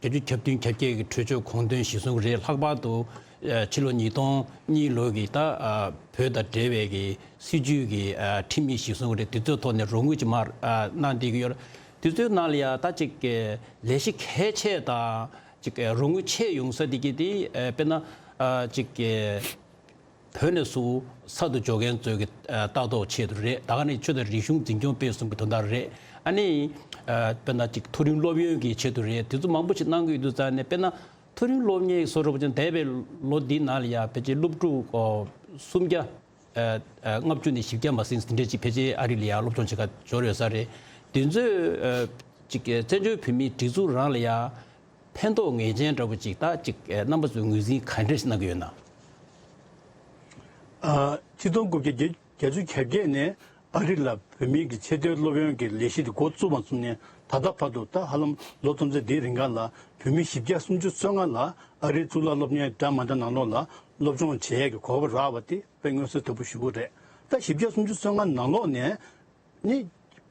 བརྒྱད་ཅུ་གྱ་བདུན་གྱ་བརྒྱད་ཀྱི་གྲོས་ཆོད་གོང་དོན་གཞིར་བཟུང་རེད། ལྷག་པར་དུ་ཨ་ཕྱི་ལོ་ཉིས་སྟོང་གཉིས་ལོ་གི་ད་ཨ་བོད་དང་འབྲེལ་བའི་གི་སྲིད་ཇུས་ཀྱི་ཨ་ཁྲིམས་ཡིག་གཞིར་བཟུང་རེད། དེ་ཚོའི་ཐོག་ནས་རོགས་དངུལ་ཅིག་མར་ཨ་གནང་བསྡད་ཀྱི་ཡོད་རེད། དེ་ཚོའི་ནང་ལ་ཡ་ད་ཅིག་ལས་གཞི་གལ་ཆེ་དང་ཅིག་རོགས་དངུལ་ཆེ་ཡོང་ས་དེ་གི་དེ་ཨ་དཔེར་ན་ཨ་ཅིག་བོད་ནས་ཚུར་གསར་དུ་འབྱོར་མཁན་ཚོའི་གི་ཨ་ལྟ་རྟོག་ཆེད་དུ་རེད། ད་ག་ནས་ཆོས་དང་རིག་གཞུང་འཛིན་སྐྱོང་སྤེལ་གསུམ་གྱི་དོན་དག་རེད། ཨ་ནི་ཨ་དཔེར་ན་ཅིག་མཐོ་རིམ་སློབ་ཡོན་གྱི་ཆེད་དུ་རེད། དེ་ཚོ་མང་པོ་ཞིག་གནང་གི་ཡོད་དུས་ཙང་ནས། དཔེར་ན་མཐོ་རིམ་སློབ་གཉེར་བཟོ་འདྲ་པོ་ཅིག་འདས་པའི་ལོ་འདིའི་ནང་ལ་ཡ་ཕལ་ཆེར་སློབ་ཕྲུག་ཨོ་སུམ་བརྒྱ་ཨ་ཨ་ལྔ་བཅུ་ནས་བཞི་བརྒྱ་མ་ཟིན་དེ་འདྲས་ཅིག་ཕལ་ཆེར་ཨ་རི་ལ་ཡ་སློབ་སྦྱོང་བྱེད་ག་འབྱོར་ཡོད་ས་རེད། དེ་ཚོས་ཨ་ཅིག་བཙན་བྱོལ་བོད་མིའི་སྒྲིག་འཛུགས་རང་ལ་ཡ་ཕན་ཐོགས་ངེས་ཅན་འདྲ་པོ་ཅིག་ད་ཅིག་ཨ་རྣམ་པ་ཚོས་ངོས་འཛིན་ག་འདྲས་ཤིག་གནང་གི་ཡོད་ན། ཨ་ཆིག་སྟོང་དགུ་བརྒྱ་བརྒྱད་ཅུ་གྱ་བརྒྱད་ནས་ཨ་རི་ལ་བོད་མིའི་གི་ཆེས་མཐོའི་སློབ་ཡོན་གྱི་ལས་གཞི་དེ་འགོ་བཙུགས་པ་ཚུན་ནས་ད་ལྟ་བར་དུ། ད་ཧ་ལམ་ལོ་ཐམས་ཅད་འདིའི་རིང་ག་ལ་བོད་མི་བཞི་བརྒྱ་སུམ་ཅུ་སོ་ལྔ་ལ་ཨ་རིའི་གཙུག་ལག་སློབ་གཉེར་འདྲ་མ་འདྲ་ནང་ལོགས་ལ་སློབ་སྦྱོང་བྱེད་ཡས་ཀྱི་གོ་སྐབས་རག་པ་དེ་དཔེ་མངོན་གསལ་དོད་པོ་ཞེ་པོ་རེད། ད་བཞི་བརྒྱ་སུམ་ཅུ་སོ་ལྔ་ནང་ལོགས་ནས་ནི་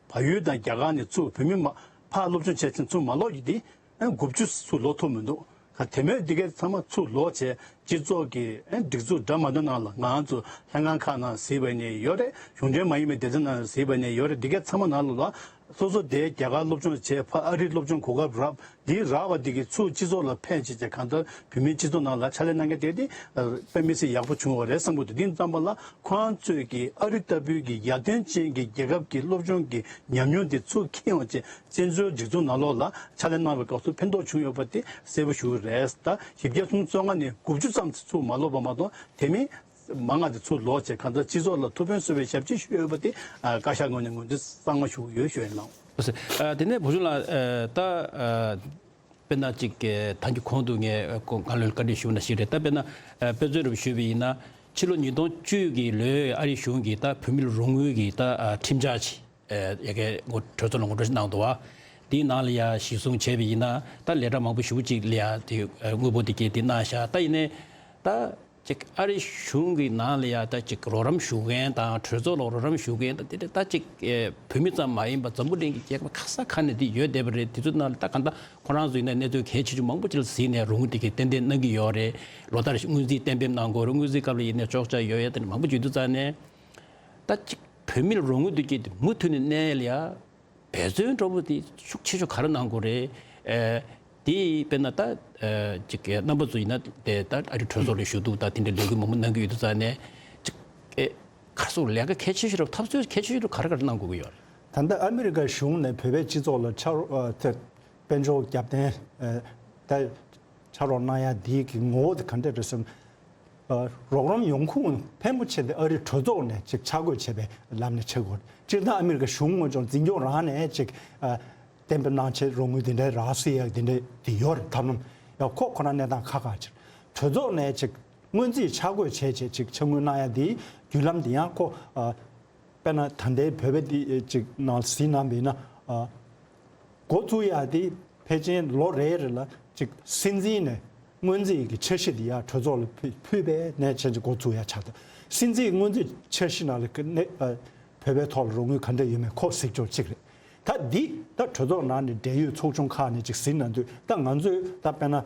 བལ་ཡུལ་དང་རྒྱ་གར་ནས་ཚུར་བོད་མི་མ་ཕར་སློབ་སྦྱོང་བྱས་ཚུན་ཚུར་མ་ལོག་གི་དེ་ཨ་དགུ་བཅུ་ཚུར་ལོག་ཐུབ་མི་འདུག། ག་དེ་མོད་འདི་གའི་ཚང་མ་ཚུར་ལོག་བྱས། སྤྱི་ཚོགས་ཀྱི་ཨ་སྒྲིག་འཛུགས་འདྲ་མ་འདྲ་ནང་ལ། ང་ཚོ་ལྷན་ཁང་ཁག་ནང་གཟིགས་པ་ནས་ཡོད་རེད། གཞུང་འབྲེལ་མ་ཡིན་པའི་སྡེ་ཚན་ནང་གཟིགས་པ་ནས་ཡོད་རེད། འདི་གའི་ཚང་མ་ནང་ལོགས་ལ་སོ་སོ་དེ་རྒྱ་གར་སློབ་སྦྱོང་བྱས། ཕར་ཨ་རིའི་སློབ་སྦྱོང་གོ་སྐབས་རག། འདི་རག་པ་འདི་གིས་ཚུར་སྤྱི་ཚོགས་ལ་ཕན་བྱས་བྱས། གང་ལྟར་བོད་མིའི་སྤྱི་ཚོགས་ནང་ལ་ཕྱག་ལས་གནང་མཁན་དེ་དེ་དཔེ་མི་སྲིད་ཡག་པོ་བྱུང་བ་རེད་བསམ་གྱི་འདུག། འདི་ཙམ་པ་ལ་ཁོང་ཚོས་ཀྱི་ཨ་རི་ལྟ་བུའི་གི་ཡར་ཐོན་ཅན་གྱི་རྒྱལ་ཁབ་ཀྱི་སློབ་སྦྱོང་གི་ཉམས་མྱོང་དེ་ཚུར་འཁྱེར་ཡོང་བྱས། བཙན་བྱོལ་སྒྲིག་འཛུགས་ནང་ལོགས་ལ་ཕྱག་ལས་གནང་བའི་སྐབས་སུ་ཕན་ཐོགས་བྱུང་ཡོད་པ་དེ་གསལ་པོ་ཞུ་གི་རེད། ད་བཞི་བརྒྱ་སུམ་ཅུ་སོ་ལྔ་ནས་དགུ་བཅུ་ཙམ་ཚུར་མ་ལོག་པ་མ་གཏོགས། དེ་མིན་མང་བ་དེ་ཚུར་ལོག་བྱས། གང་ལྟར་སྤྱི་ཚོགས་ལ་ཐུགས་ཕན་གསོས་པའི་ཞབས་ཕྱི་ཞུས་ཡོད་པ་དེ་ཨ་བཀའ་ཤག་ངོས་ནས་ངོས་འཛིན་གཙང་མ་ཞུ་གི་ཡོད་ཞུ་ཡིན་ལགས། ཨ་དེ་ནས་བུ་ཆུང་ལགས། ཨ་ད་ཨ་དཔེར་ན་ཅིག་ད་གིན་གོང་དུ་ངས་ཨ་ཁོང་སྒང་ལོན་བཀའ་འདྲི་ཞུས་ན་ཞིག་རེད། ད་དཔེར་ན་ཨ་དཔེ་མཚོན་རེ་བ་ཞུས་པ་ཡིན་ན། ཕྱི་ལོ་ཉིས་སྟོང་བཅུ་གི་ལོའི་ཨ་རིའི་གཞུང་གིས་ད་བོད་མི་ལ་རོགས་དངུལ་གྱི་ད་ཨ་ཁྲིམས་འཆར་ཅིག་ཨ་ཡ་གི་ངོ་གྲོས་ཚོགས་ལ་ངོ་སྤྲོད་ཅིག་གནང་འདུག་པ། དེའི་ནང་ལ་ཡ་གཞིར་བཟུང་བྱས་པ་ཡིན་ན། ད་ལས་གྲྭ་མང་པོ་ཞེ་པོ་ཅིག་ལ་ཡ་དེ་ཨ་དངུལ་འབོར་དེ་གས་དེ་གནང་ཤག། ད་ཡིན་ནའི་ད་ཅིག་ཨ་རི་གཞུང་གི་ནང་ལ་ཡ་ད་ཅིག་རོགས་རམ་ཞུ་མཁན་དང་། གྲོས་ཚོགས་ལ་རོགས་རམ་ཞུ་མཁན་དང་། དེ་འདྲ་ད་ཅིག་ཨེ་བོད་མི་ཙམ་མ་ཡིན་པ་འཛམ་བུ་གླིང་གི་རྒྱལ་ཁབ་ག་ས་ག་ནས་དེ་ཡོད་བསྡད་པ་རེད། དེ་ཚོའི་ནང་ལ་ད་གང་ལྟར་ཁོ་རང་ཚོ་ཡིན་ན་གནས་ཚུལ་གལ་ཆེ་ཆུང་མང་པོ་ཅིག་ལ་གཟིགས་ནས་རོགས་དངུལ་དེ་གས་ཏན་ཏན་གནང་གི་ཡོད་རེད། ལོ་ལྟར་སྔོན་རྩིས་གཏན་འབེབས་གནང་དགོས་རེད། སྔོན་རྩིས་སྐབས་ལ་ཡིན་ནའི་གཅོག་ཆ་ཡོད་ཡ་དེ་འདྲ་མང་པོ་བརྗོད་དུས་ཙང་ནས། ད་ཅིག་བོད་མི་ལ་རོགས་དངུལ་དེ་གས་དེ་མུ་མཐུད་ནས་གནང་ཡ་ལ་ཡ་འབད་བརྩོན་འདྲ་པོ་དེ་ཤུགས་ཆེ་ཤོས་ག་རེ་གནང་དགོས་རེད། ཨེ་དེ་དཔེར་ན་ད་ཨེ་ཅིག་གི་རྣམ་པ་ཚོ་ཡིན་ན་དེ་ད་ཨ་རི་གྲོས་ཚོགས་ལ་ཞུ་གཏུག་དང་དེ་འདྲའི་ལས་འགུལ་མང་པོ་གནང་གི་ཡོད་དུས་ཙང་ནས། ཅིག་ཨེ་ག་རེ་ཟེར། ལས་ཀ་གལ་ཆེ་ཤོས་རེད། འཐབ་རྩོད་གལ་ཆེ་ཤོས་རེད། ག་རེ་ག་རེ་གནང་དགོས་ཀྱི་ཡོད་རེད། ད་ལྟ་ཨ་མི་རི་ཀའི་གཞུང་ནས་བོད་པའི་སྤྱི་ཚོགས་ལ་ཕྱག་རོགས་ཨ་དེ་དཔལ་འབྱོར་རྒྱབ་རྟེན་ཨེ་ད་ཕྱག་རོགས་གནང་ཡ་དེའི་གི་ངོ་བོ་དེ་ག་འདྲ་རེད་ཟེར། ཨ་རོགས་རམ་ཡོང་ཁུངས་ཕལ་མོ་ཆེ་དེ་ཨ་རི་གྲོས་ཚོགས་ནས་ཅིག་འཆར་འགོད་བྱས་པའི་ལམ་ནས་ཆགས་ཀྱི་ཡོད་རེད། སྤྱིར་བཏང་ཨ་མི་རི་ཀ་གཞུང་དངོས་སྦྱོང་འཛིན་སྐྱོང་རང་ནས་ཅིག་ཨ་གཏན་འབེབས་གནང་བྱས་རོགས་དངུལ་དེ་འདྲའི་རག་སྲིད་ཡག་དེ་འདྲའི་དེ་ཡོད་རེད། ཐབས་ལམ་ཡང་ཁོ་ཁོ་རང་གནས་སྟངས་ཁག་ཁག་ཅིག་རེད། གྲོས་ཚོགས་ནས་ཅིག་སྔོན་རྩིས་འཆར་འགོད་བྱས་བྱས་ཅིག་ཕྱག་དངུལ་གནང་ཡ་དེའི་བརྒྱུད་ལམ་དེ་ཡང་ཁོ་ཨ་དཔེར་ན་ད་ལྟའི་བོད་པའི་དེ་ཅིག་ནང་གཟིགས་གནང་བ་ཡིན་ན། ཨ་འགོ་བཙུགས་ཡ་དེ་ཕལ་ཆེར་ལོ་རེ་རེ་ལ་ཅིག་སྲིད་འཛིན་ནས་སྔོན་རྩིས་ཀྱི་འཆར་གཞི་དེ་ཡར་གྲོས་ཚོགས་ལ་ཕུལ་ཕུལ་བའི་ནས་བྱས་ཅིག་འགོ་བཙུགས་ཡ་ཆགས་འདུག། སྲིད་འཛིན་སྔོན་རྩིས་འཆར་གཞི་ནང་ལ་ཀ་ནས་ཨ་བོད་པའི་ཐོག་ལ་རོགས་དངུལ་ག་འདྲ་ཡོད་མེད་ཁོ་གཟིགས་ཕྱོགས་གཅིག་རེད། ད་འདི་ད་གྲོས་ཚོགས་ནང་ནས་འབྲེལ་ཡོད་ཚོགས་ཆུང་ཁག་ནས་ཅིག་གཟིགས་གནང་དུས། ད་ང་ཚོས་ད་དཔེར་ན་ཨ་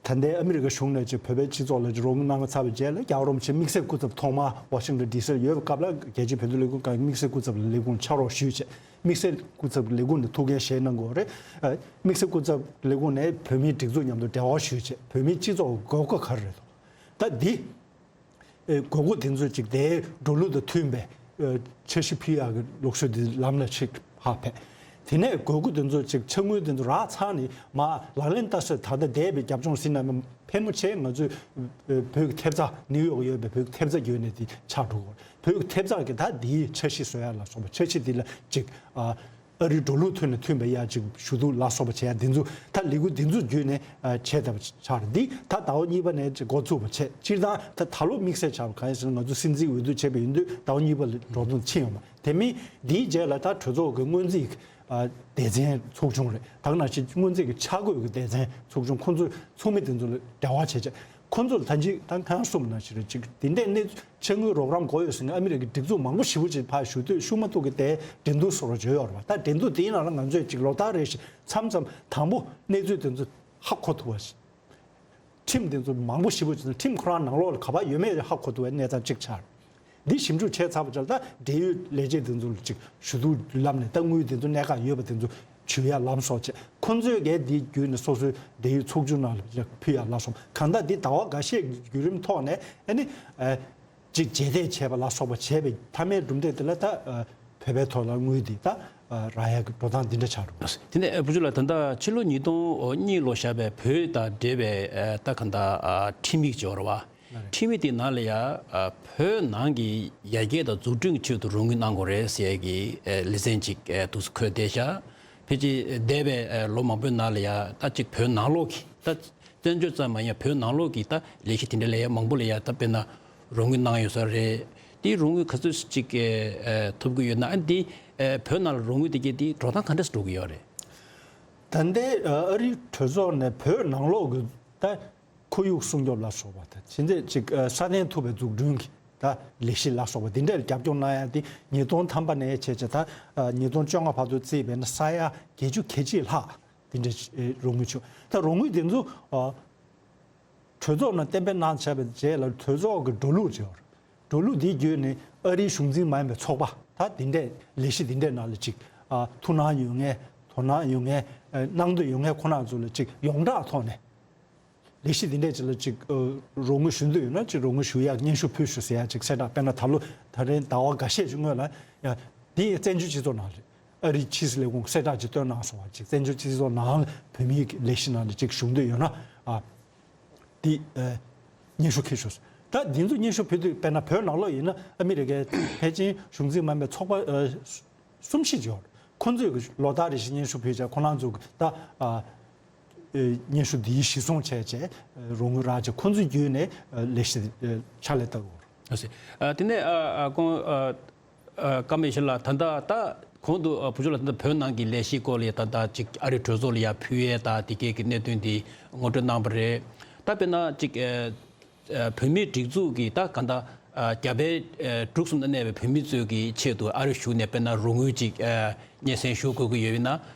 ད་ལྟའི་ཨ་མི་རི་ཀ་གཞུང་ནས་ཅིག་བོད་པའི་སྤྱི་ཚོགས་ལ་ཅིག་རོགས་དངུལ་གནང་ཚར་བའི་རྗེས་ལ། རྒྱལ་བ་རིན་པོ་ཆེ་དམིགས་བསལ་སྐུ་ཚབ་ཐོག་མར་ཝ་ཤིང་ཊོན་ཌི་སི་ལ་ཡོད་པའི་སྐབས་ལ། རྒྱལ་སྤྱིའི་བོད་དོན་ལས་ཁུངས་ཁག་གི་དམིགས་བསལ་སྐུ་ཚབ་ལ་ལས་ཁུངས་ཕྱག་རོགས་ཞུས་བྱས། དམིགས་བསལ་སྐུ་ཚབ་ལས་ཁུངས་ནས་ཐུགས་འགན་བཞེས་གནང་དགོས་རེད། ཨ་དམིགས་བསལ་སྐུ་ཚབ་ལས་ཁུངས་ནས་བོད་མིའི་སྒྲིག་འཛུགས་མཉམ་དུ་འབྲེལ་བ་ཞུས་བྱས། བོད་མིའི་སྤྱི་ཚོགས་དགོས་མཁོ་ག་རེ་རེད་འདུག། ད་འདི་ཨེ་དགོས་མཁོ་དེ་ཚོ་ཅིག་དེའི་འགྲོ་ལུགས་དང་མཐུན་པའི་ཨེ་འཆར་གཞི་ཕུལ་ཡག་གི་ལུགས་སྲོལ་དེ་ལམ་ལ་ཅིག་ཕར་ཕེབས། དེ་ནས་དགོས་མཁོ་དེ་ཚོ་ཅིག་ཕྱག་དངུལ་དེ་ཚོ་རག་ཚར་ནས་མར་ལག་ལེན་བསྟར་སའི་ད་ལྟ་འདས་པའི་རྒྱབ་ལྗོངས་ཟིན་ན་ཕལ་མོ་ཆེ་ང་ཚོའི་ཨེ་བོད་ཀྱི་ཐེབས་རྩ། ནིའུ་ཡོག་ཡོད་པའི་བོད་ཀྱི་ཐེབས་རྩ་བརྒྱུད་ནས་དེ་ཆགས་འགྲོ་གི་རེད། བོད་ཀྱི་ཐེབས་རྩ་གི་ད་འདིའི་འཆར་གཞི་བཟོ་ཡག་ལ་སོགས་པ། འཆར་གཞི་འདི་ལ་ཅིག་ཨ་ ཨ་རིའི་འགྲོ་ལུགས་ཐོག་ནས་མཐུན་པའི་ཡ་གཅིག་ཞུ་གཏུག་ལ་སོགས་པ་བྱེད་ཡ་འདི་ཚོ་ད་ལས་འགུལ་འདི་ཚོ་བརྒྱུད་ནས་ཨ་བྱས་བསྡད་པ་ཆགས་རེད། འདི་ད་ཟླ་བ་གཉིས་པ་ནས་ཅིག་འགོ་ཚུགས་པ་བྱས། སྤྱིར་བཏང་ད་ད་ལོ་དམིགས་བསལ་ཆགས་པ་གང་ཡིན་ཟེར་ན། ང་ཚོ་སྲིད་འཛིན་འོས་བསྡུ་བྱས་པ་ཡིན་དུས་ཟླ་བ་གཉིས་པ་ལ་འགྲོ་སོང་ཕྱིན་ཡོད་མ་རེད། དེ་མིན་འདིའི་རྗེས་ལ་ད་གྲོས་ཚོགས་ཀྱི་སྔོན་རྩིས་ཀྱི་ཨ་སྡེ་ཚན་ཚོགས་ཆུང་རེད། ད་ག་ནང་བཞིན་སྔོན་རྩིས་ཀྱི་འཆར་འགོད་ཀྱི་སྡེ་ཚན་ཚོགས་ཆུང་ཁོང་ཚོས་ཚོགས་མི་དེ་ཚོ་ལ་འབྲེལ་བ་བྱས་བྱས། ཁོང་ཚོ་ལ་ད་ཅི་ད་ཁ་སང་གསུངས་པ་ནང་བཞིན་རེད། ཅིག་དེ་འདྲའི་གནས་ཚུལ་ཆེད་མངགས་རོགས་རམ་དགོས་ཡོད་ཟེར་ནས་ཨ་མི་རི་ཀའི་སྒྲིག་འཛུགས་མང་པོ་ཞེ་པོ་ཅིག་ཕར་ཞུ་དུས་ཤུགས་མ་ཐུག་གི་དེ་འགྲན་བསྡུར་སོགས་ལ་བརྗོད་ཡོད་རེད་པ། ད་འགྲན་བསྡུར་དེའི་ནང་ལ་ང་ཚོས་ཅིག་ལོ་ལྟར་རེ་བཞིན་མཚམས་མཚམས་དང་པོ་གནས་ཚུལ་དེ་ཚོ་ཧ་གོ་ཐུབ་པ་ཞིག་ཁྲིམས་དེ་ཚོ་མང་པོ་ཞེ་པོ་ཅིག་ཁྲིམས་ཁོ་རང་ནང་ལོགས་ལ་ག་པར་ཡོད་མེད་ཧ་གོ་ཐུབ་པའི་གནས་སྟངས་གཅིག་ཆགས། འདི་ཞིབ་འཇུག་བྱས་ཚར་བ་ཅིག་ལ་ད་འབྲེལ་ཡོད་ལས་བྱེད་དེ་ཚོ་ལ་ཅིག་ཞུ་གཏུག་ལམ་ནས་ད་དངུལ་དེ་ཚོ་གནད་འགག་ཡོད་པ་དེ་ཚོ་ཞུ་ཡ་ལམ་སོགས་བྱས། ཁོང་ཚོས་གལ་འདི་བརྒྱུད་ནས་སོ་སོའི་འབྲེལ་ཡོད་ཚོགས་ཆུང་ནང་ལ་ཕུལ་ཡ་ལ་སོགས། གང་ལྟར་འདི་ཟླ་བ་འགའ་ཤས་ཀྱི་བརྒྱུད་རིམ་ཐོག་ནས་ཨ་ནི་ཨ་ཅིག་རྗེས་འདེད་བྱས་པ་ལ་སོགས་པ་བྱས་པའི་མཐའ་མའི་གྲུབ་འབྲས་དེ་ལ་ད་ཨ་བོད་པའི་ཐོག་ལ་དངུལ་འདི་ད་ཨ་རག་ཡ་གི་འགྲོ་སྟངས་འདི་འདྲ་ཆགས་འགྲོ། དེ་ནས་ཨ་བུ་ཆུ་ལགས། ད་ལྟ་ཕྱི་ལོ་ཉིས་སྟོང་གཉིས་ལོ་བཞག་པའི་བོད་དང་འབྲེལ་བའི་ཨ་ད་གང་ལྟར་ཨ་ཁྲིམས་ཡིག་ཅིག་ཡོད་རེད་བ། ཁྲིམས་ཡིག་དེའི་ནང་ལ་ཡ་ཨ་བོད་ནང་གི་ཡར་རྒྱས་དང་འཛུགས་སྐྲུན་གྱི་ཆེད་དུ་རོགས་དངུལ་གནང་དགོས་རེད་ཟེར་ཡ་གི་ཨ་ལེ་ཚན་ཅིག་ཨ་འདུག་སེ་འཁོད་བསྡད་ཤག་ཕལ་ཆེར་འདས་པའི་ཨ་ལོ་མང་པོའི་ནང་ལ་ཡ་ད་ཅིག་བོད་ནང་ལོགས་ཀྱི་ད་བཙན་བྱོལ་ཙམ་མ་ཡིན་པ་བོད་ནང་ལོགས་ཀྱི་ད་ལས་གཞི་དེ་འདྲ་ལ་ཡ་མང་པོ་ལ་ཡ་ད་དཔེར་ན་རོགས་དངུལ་གནང་ཡོད་ས་རེད། དེའི་རོགས་དངུལ་ག་ཚོད་ཅིག་ཨ་ཐོབ་ཀྱི་ཡོད་ན། ཨ་འདི་ཨ་བོད་ནང་ལ་རོགས་དངུལ་དེ་གས་དེ་འགྲོ་སྟངས་ག་འདྲ་སེ་འགྲོ་གི་ཡོད་རེད། ད་ལྟའི་ཨ་རིའི་གྲོས་ཚོགས་ནས་བོད་ནང་ལོགས་ཀྱི་ད་ཁོར་ཡུག་སྲུང་སྐྱོབ་ལ་སོགས་པ་དང་ཕྱིན་ཆད་ཅིག་ཨ་སྲ་བརྟན་ཐུབ་པའི་འཛུགས་སྐྲུན་གྱི་ད་ལས་གཞི་ལ་སོགས་པ་འདི་འདྲ་ལ་རྒྱབ་སྐྱོར་གནང་ཡ་དེ་ཉིས་སྟོང་ཐམ་པ་ནས་བྱས་བྱས་ད་ཨ་ཉིས་སྟོང་བཅོ་ལྔ་བར་དུ་བརྩིས་པས་ན་ས་ཡ་བརྒྱད་ཅུ་གྱ་གཅིག་ལྷག་དེ་འདྲ་ཨེ་རོགས་དངུལ་བྱུང་། ད་རོགས་དངུལ་དེ་ཚོ་ཨ་གྲོས་ཚོགས་ནང་གཏན་འབེབས་གནང་བྱས་པའི་རྗེས་ལ་གྲོས་ཚོགས་ཀྱི་འགྲོ་ལུགས་བྱས་པ་རེད། འགྲོ་ལུགས་དེ་བརྒྱུད་ནས་ཨ་རིའི་གཞུང་འཛིན་མ་ཡིན་པའི་ཚོགས་པ་ད་དེ་འདྲས་ལས་གཞི་དེ་འདྲས་ནང་ལ་ཅིག་ཨ་ཐུགས་སྣང་ཡོད་མཁན། དོ་སྣང་ཡོད་མཁན། ཨ་གནང་འདོད་ཡོད་མཁན་ཁོ་རང་ཚོ་ལ་ཅིག་ཡོངས་གྲགས་ཐོག་ནས་ལས་གཞི་དེ་འདྲས་ཅིག་ལ་ཅིག་ཨ་རོགས་དངུལ་ཞུ་འདོད་ཡོད་ན་ཅིག་རོགས་དངུལ་ཞུ་ཡག་སྙན་ཞུ་ཕུལ་ཤོག་ཟེར་ཡག་ཅིག་གསལ་བསྒྲགས། དཔེར་ན་ད་ལོ་ད་རིང་ཟླ་བ་འགའ་ཤས་ཅིག་སྔོན་ལ་ཡ་དེ་བཙན་བྱོལ་སྤྱི་ཚོགས་ནང་ལ་ཨ་རིའི་ཕྱི་སྲིད་ལས་ཁུངས་གསལ་བསྒྲགས་ཅིག་བཏོན་གནང་སོང་བ་ཅིག་བཙན་བྱོལ་སྤྱི་ཚོགས་ནང་བོད་མིའི་ལས་གཞི་ནང་ལ་ཅིག་ཞུགས་འདོད་ཡོད་ན་ཨ་འདི་ཨ་སྙན་ཞུ་འཁྱེར་ཤོག་ད་འདི་ཚོ་སྙན་ཞུ་ཕུལ་དུས་དཔེར་ན་བོད་ནང་ལོགས་ཡིན་ན་ཨ་མི་རི་ཀའི་ཕལ་ཆེར་གཞུང་འཛིན་མ་ཡིན་པའི་ཚོགས་པ་ཨ་གསུམ་བཞི་ཅིག་ཡོད་རེད། ཁོང་ཚོས་ལོ་ལྟར་རེ་བཞིན་སྙན་ཞུ་ཕུལ་བྱས་ཁོ་རང་ཚོ་ད་ཨ་ཨ་སྙན་ཞུ་འདིའི་གཞིར་བཟུང་བྱས་བྱས་ཨ་རོགས་དངུལ་རག་བྱས་ཁོང་ཚོའི་བརྒྱུད་ནས་ཨ་ལས་གཞི་ཨ་ཕྱག་ལས་བསྟར་དགོས་རེད། ཨ་སི། ཨ་དེ་ནས་ཨ་ཨ་ཁོང་ཨ་ཨ་ཀརྨ་ཡེ་ཤེས་ལགས། ད་ལྟ་ད་གོང་དུ་ཨ་བུ་ཆུ་ལགས་ད་ལྟ་བོད་ནང་གི་ལས་གཞིའི་སྐོར་ལ་ད་ལྟ་ཅིག་ཨ་རིའི་གྲོས་ཚོགས་ལ་ཡར་ཕུལ་ཡས་ད་དེ་གས་ཀྱི་གནད་དོན་འདི་ངོ་སྤྲོད་གནང་བ་རེད། ད་དཔེར་ན་ཅིག་ཨ་ཨ་བོད་མིའི་སྒྲིག་འཛུགས་ཀྱི་ད་ག་ད་ཨ་རྒྱ་བལ་ཨ་འབྲུག་གསུམ་དུ་གནས་པའི་བོད་མི་ཚོའི་གི་ཆེད་དུ་ཨ་རི་གཞུང་ནས་དཔེར་ན་རོགས་དངུལ་ཅིག་ཨ་སྙན་སེང་ཞུ་དགོས་ཀྱི་ཡོད་ན།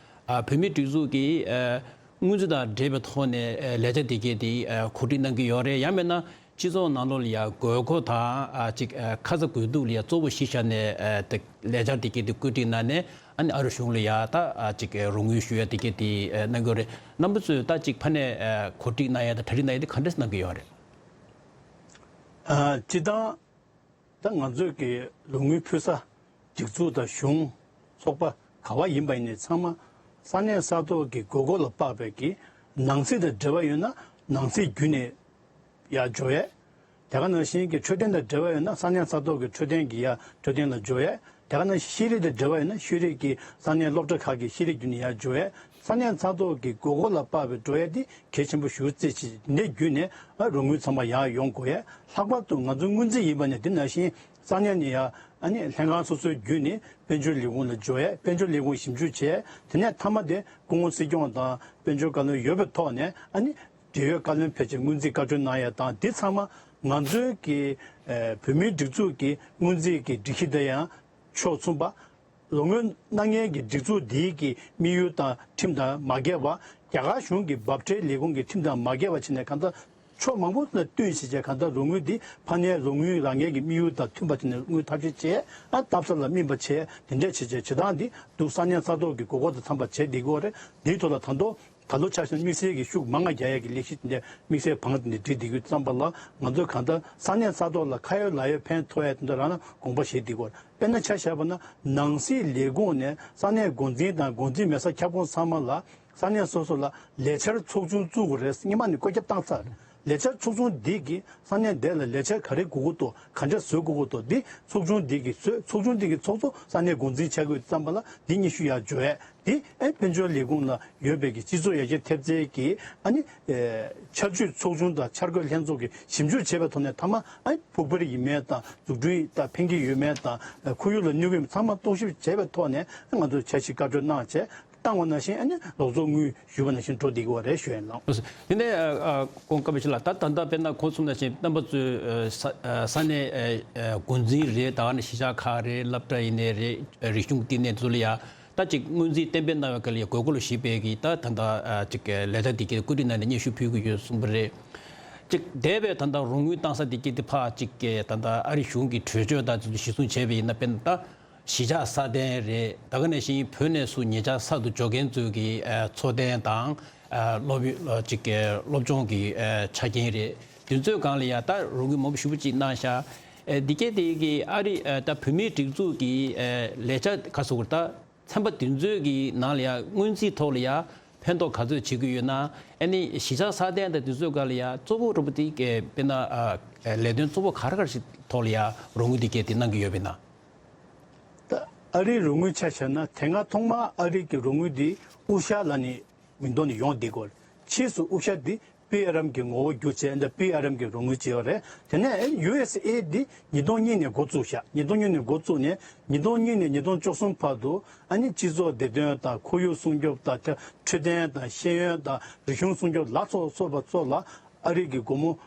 ཨ་བོད་མིའི་སྒྲིག་འཛུགས་ཀྱི་ཨ་དངུལ་རྩིས་དང་འབྲེལ་བའི་ཐོག་ནས་ཨ་ལས་འཆར་དེ་གས་དེ་ཨ་གོ་སྒྲིག་གནང་གི་ཡོད་རེད། ཡང་མིན་ན་སྤྱི་ཚོགས་ནང་ལོགས་ལ་ཡ་དགོས་མཁོ་དང་ཨ་ཅིག་ཨ་ཁ་ཚ་དགོས་གཏུགས་ལ་ཡ་གཙོ་བོ་གཞི་བཞག་ནས་ཨ་དེ་ལས་འཆར་དེ་གས་དེ་བཀོད་སྒྲིག་གནང་ནས་ཨ་ནི་ཨ་རི་གཞུང་ལ་ཡ་ད་ཨ་ཅིག་ཨ་རོགས་དངུལ་ཞུ་ཡ་དེ་གས་དེ་ཨ་གནང་གི་ཡོད་རེད། རྣམ་པ་ཚོས་ད་ཅིག་ཕ་ནས་ཨ་གོ་སྒྲིག་གནང་ཡ་དང་གྲ་སྒྲིག་གནང་ཡ་དེ་ག་འདྲས་གནང་གི་ཡོད་རེད། ཨ་སྤྱིར་བཏང་། ད་ང་ཚོས་ཀྱི་རོགས་དངུལ་ཕུལ་ས་སྒྲིག་འཛུགས་དང་གཞུང་ཚོགས་པ་ག་བ་ཡིན་པ་ཡིན་ནའི་ཚང་མ་ས་གནས་ས་ཐོག་གི་དགོས་མཁོ་ལ་དཔག་པའི་གི་ནང་སྲིད་དང་འབྲེལ་བ་ཡོད་ན་ནང་སྲིད་བརྒྱུད་ནས་ཡར་འབྱོར་ཡས། དེ་ག་ནང་བཞིན་གྱི་འཕྲོད་བསྟེན་དང་འབྲེལ་བ་ཡོད་ན་ས་གནས་ས་ཐོག་གི་འཕྲོད་བསྟེན་གྱི་ཡར་འཕྲོད་བསྟེན་ལ་འབྱོར་ཡས། དེ་ག་ནང་བཞིན་ཤེས་རིག་དང་འབྲེལ་བ་ཡོད་ན་ཤེས་རིག་གི་ས་གནས་སློབ་གྲྭ་ཁག་གི་ཤེས་རིག་བརྒྱུད་ནས་ཡར་འབྱོར་ཡས། ས་གནས་ས་ཐོག་གི་དགོས་མཁོ་ལ་དཔག་པའི་འགྲོ་ཡས་འདི་གལ་ཆེན་པོ་ཞེ་པོ་རྩིས་བྱས་འདི་བརྒྱུད་ནས་ཨ་རོགས་དངུལ་ཚང་མ་ཡར་ཡོང་དགོས་ཡས། ལྷག་པར་དུ་ང་ཚོ་སྔོན་རྩིས་ཡིན་པ་ནས་འདི་ནང་བཞིན་ས་གནས་ནས་ཡར་ཨ་ནི་ལྷན་ཁང་སོ་སོའི་བརྒྱུད་ནས་དཔལ་འབྱོར་ལས་ཁུངས་ལ་འབྱོར་ཡས། དཔལ་འབྱོར་ལས་ཁུངས་ཞིབ་འཇུག་བྱས། དེ་ནས་མཐའ་མ་དེ་སྐུ་ངོ་སྲིད་སྐྱོང་དང་དཔལ་འབྱོར་བཀའ་བློན་ཡོད་པའི་ཐོག་ནས་ཨ་ནི་འབྲེལ་ཡོད་བཀའ་བློན་ཕལ་ཆེར་སྔོན་རྩིས་བཀའ་འཁྲོལ་གནང་ཡས་དང་འདི་ཚང་མ་ང་ཚོའི་གི་ཨ་བོད་མིའི་སྒྲིག་འཛུགས་ཀྱི་སྔོན་རྩིས་ཀྱི་སྒྲིག་གཞི་དེ་ཡང་ཕྱོགས་མཚུངས་པ། རོགས་དངུལ་གནང་མཁན་གྱི་སྒྲིག་འཛུགས་འདིའི་གི་དམིགས་ཡུལ་དང་ཁྲིམས་དང་མ་འགལ་བ། རྒྱ་གར་གཞུང་གི་འབབ་ཁྲལ་ལས་ཁུངས་ཀྱི་ཁྲིམས་དང་མ་འགལ་བ་བྱས་ནས་གང་ལྟར་ཕྱོགས་མང་པོ་ལ་བསྟུན་བྱས་བྱས་གང་ལྟར་རོགས་དངུལ་འདི་ཕ་ནས་རོགས་དངུལ་རག་མཁན་གྱི་དམིགས་ཡུལ་དང་མཐུན་པ་བྱས་ནས་དངུལ་ཐབས་ཤེས་བྱས། ཨ་བཏབ་ས་ལ་སྨིན་པ་བྱས། དེ་འདྲས་བྱས་བྱས་བྱེད་སྟངས་འདི་འདུག་ས་གནས་ས་ཐོག་གི་དགོས་མཁོ་དང་འཚམ་པ་བྱས་བསྡད་ཀྱི་ཡོད་རེད། འདིའི་ཐོག་ལ་ད་དུང་། ད་ལོ་ཆ་བཞག་ན་དམིགས་བསལ་གྱི་ཤུགས་མང་ང་རྒྱག་ཡས་ཀྱི་ལས་གཞི་དེ་འདྲ་དམིགས་བསལ་བང་དེ་འདྲ་སྒྲིག་བསྡད་ཀྱི་ཙམ་པ་ལ་ང་ཚོས་གང་ལྟར་ས་གནས་ས་ཐོག་ལ་ཁ་ཡོད་ལག་ཡོད་ཕན་ཐོགས་ཡས་དེ་འདྲ་རང་ལ་དགོངས་པ་བཞེས་བསྡད་ཀྱི་ཡོད་རེད། དཔེར་ན་ཆ་བཞག་པ་ན་ནང་སྲིད་ལས་ཁུངས་ནས་ས་གནས་འགོ་འཛིན་དང་འགོ་འཛིན་མེད་ས་ཁྱབ་ཁོངས་ཚང་མ་ལ་ས་གནས་སོ་སོ་ལ་ལས་འཆར་ཚོགས་ཆུང་བཙུགས་དགོས་རེད། སྔོན་མ་ནས་བཀོད་ཁྱབ་བཏང་ཚར་རེད། ལས་འཆར་ཚོགས་ཆུང་འདི་གིས་ས་གནས་འདི་ལ་ལས་འཆར་ག་རེ་དགོས་ཀྱི་འདུག་ག་འདྲ་བཟོ་དགོས་ཀྱི་འདུག་འདི་ཚོགས་ཆུང་འདི་གིས་བཟོས། ཚོགས་ཆུང་འདི་གིས་ཚོགས་གཙོ་ས་གནས་འགོ་འཛིན་བྱ་དགོས་ཙམ་པ་ལ་འདི་སྙན་ཞུ་ཡར་འབྱོར་ཡས། འདི་ཨ་དཔལ་འབྱོར་ལས་ཁུངས་ལ་ཡོད་པའི་གི་སྤྱི་ཚོགས་ཡར་རྒྱས་ཐེབས་རྩའི་གི་ཨ་ནི་ཨེ་འཆར་ཇུས་ཚོགས་ཆུང་དང་འཆར་འགོད་ལྷན་ཚོགས་ཀྱིས་ཞིབ་འཇུག་བྱས་པའི་ཐོག་ནས་མཐའ་མ་ཨ་ནི་ཕུགས་འཕེར་ཡིན་མིན་དང་འཛུགས་སྐྲུན་དང་ཕན་གྱི་ཡོད་མེད་དང་ཁོར་ཡུག་ལ་གནོད་ཀྱི་ཡོད་མེད་ཚང་མ་རྟོག་ཞིབ་བྱས་པའི་ཐོག་ནས་ང་ཚོས་འཆར་གཞི་བཀའ་འཁྲོལ་གནང་བྱས། བཏང་བ་ནང་བཞིན་ཨ་ནི་ལོ་ཚོགས་དངུལ་ཞུས་པ་ནང་བཞིན་འགྲོ་བསྡད་ཀྱི་ཡོད་རེད་ཞུ་ཡ་ཡིན། ལགས་སོ། དེ་ནས་ཨ་ཨ་ཁོང་སྐབས་ཤིག་ལ་ད་ད་ལྟ་དཔེར་ན་ཁོང་གསུངས་ནང་བཞིན་རྣམ་པ་ཚོའི་ཨ་ས་ཨ་ས་གནས་ཨ་ཨ་འགོ་འཛིན་རེད། ད་ག་ནས་གཞིས་ཆགས་ཁག་རེད། སློབ་གྲྭ་ཡིན་ནའི་རེད། ཨ་རིག་གཞུང་བསྟི་གནས་ཚོ་ལ་ཡ་ད་ཅིག་སྔོན་རྩིས་གཏན་འབེབས་གནང་བའི་སྐབས་ལ་ཡ་དགོས་མཁོ་ལ་གཞིགས་པའི་གི་ད་ད་ལྟ་ཨ་ཅིག་ལས་ད་འདི་གའི་བཀོད་སྒྲིག་གནང་ནས་སྙན་ཞུ་ཕུལ་གི་ཡོད་གསུངས་པ་རེད། ཅིག་འདས་པའི་ད་ལྟ་རོགས་དངུལ་བཏང་ས་འདི་གའི་དེ་ཕར་ཅིག་ད་ལྟ་ཨ་རིའི་གཞུང་གི་གྲོས་ཆོད་དང་དེ་ཚོ་གཞིར་བཟུང་བྱས་པ་ཡིན་ན། དཔེར་ན་ད་གཞིས་ཆགས་སྲ་བརྟན་རེད། ད་ག་ནང་བཞིན་བོད་ནས་ཚུར་ཉེ་ཆར་གསར་དུ་འབྱོར་མཁན་ཚོའི་གི་ཨ་འཚོ་རྟེན་དང་ཨ་སློབ་ཡོན་ཅིག་གི་སློབ་སྦྱོང་གི་ཨ་ཆ་རྐྱེན་རེད། དེ་ཚོའི་སྒང་ལ་ཡ་ད་རོགས་དངུལ་མང་པོ་ཞེ་པོ་ཅིག་གནང་ཤག་ཨ་འདི་གའི་དེ་གི་ཨ་རི་ཨ་ད་བོད་མིའི་སྒྲིག་འཛུགས་ཀྱི་ཨ་ལས་འཆར་ག་ཟེར་དགོས་རེད། ད་ཚན་པ་དེ་ཚོའི་གི་ནང་ལ་ཡ་སྔོན་རྩིས་ཐོག་ལ་ཡ་ཕན་ཐོགས་ག་ཚོད་བྱེད་ཀྱི་ཡོད་ན། ཨ་ནི་གཞིས་ཆགས་སྲ་བརྟན་དང་དེ་ཚོའི་སྒང་ལ་ཡ་གཙོ་བོ་འདྲ་པོ་དེ་གའི་དཔེར་ན་ཨ་ལས་དོན་གཙོ་བོ་ག་རེ་ག་རེ་ཞིག་ཐོག་ལ་ཡ་རོགས་དངུལ་དེ་གའི་དེ་གནང་གི་ཡོད་པས་ན། ད་ཨ་རིའི་རོགས་དངུལ་ཆ་བཞག་ན་དེ་སྔ་ཐོག་མར་ཨ་རི་གི་རོགས་དངུལ་དེ་དབུ་ཞྭ་ལ་ནི་མིང་ཐོག་ནས་ཡོང་བསྡད་ཀྱི་ཡོད་རེད། ཕྱིས་སུ་དབུ་ཞྭ་དེ་པི་ཨར་ཨེམ་གྱི་ངོ་བོ་བསྒྱུར་བྱས་འདི་པི་ཨར་ཨེམ་གྱི་རོགས་དངུལ་བྱས་ཡོད་རེད། དེ་ནས་ཡུ་ཨེས་ཨེ་དེ་ཉིས་སྟོང་གཉིས་ནས་འགོ་བཙུགས་ཤག་ཉིས་སྟོང་གཉིས་ནས་འགོ་བཙུགས་ནས་ཉིས་སྟོང་གཉིས་ནས་ཉིས་སྟོང་བཅུ་གསུམ་བར་དུ་ཨ་ནི་སྤྱི་ཚོགས་བདེ་དོན་དང་ཁོར་ཡུག་སྲུང་སྐྱོབ་དང་། འཕྲོད་བསྟེན་དང་ཤེས་ཡོན་དང་རིག་གཞུང་སྲུང་སྐྱོབ་ལ་སོགས་སོགས་པ་སོགས་ལ་ཨ་རི་གི་སྒོར་མོ་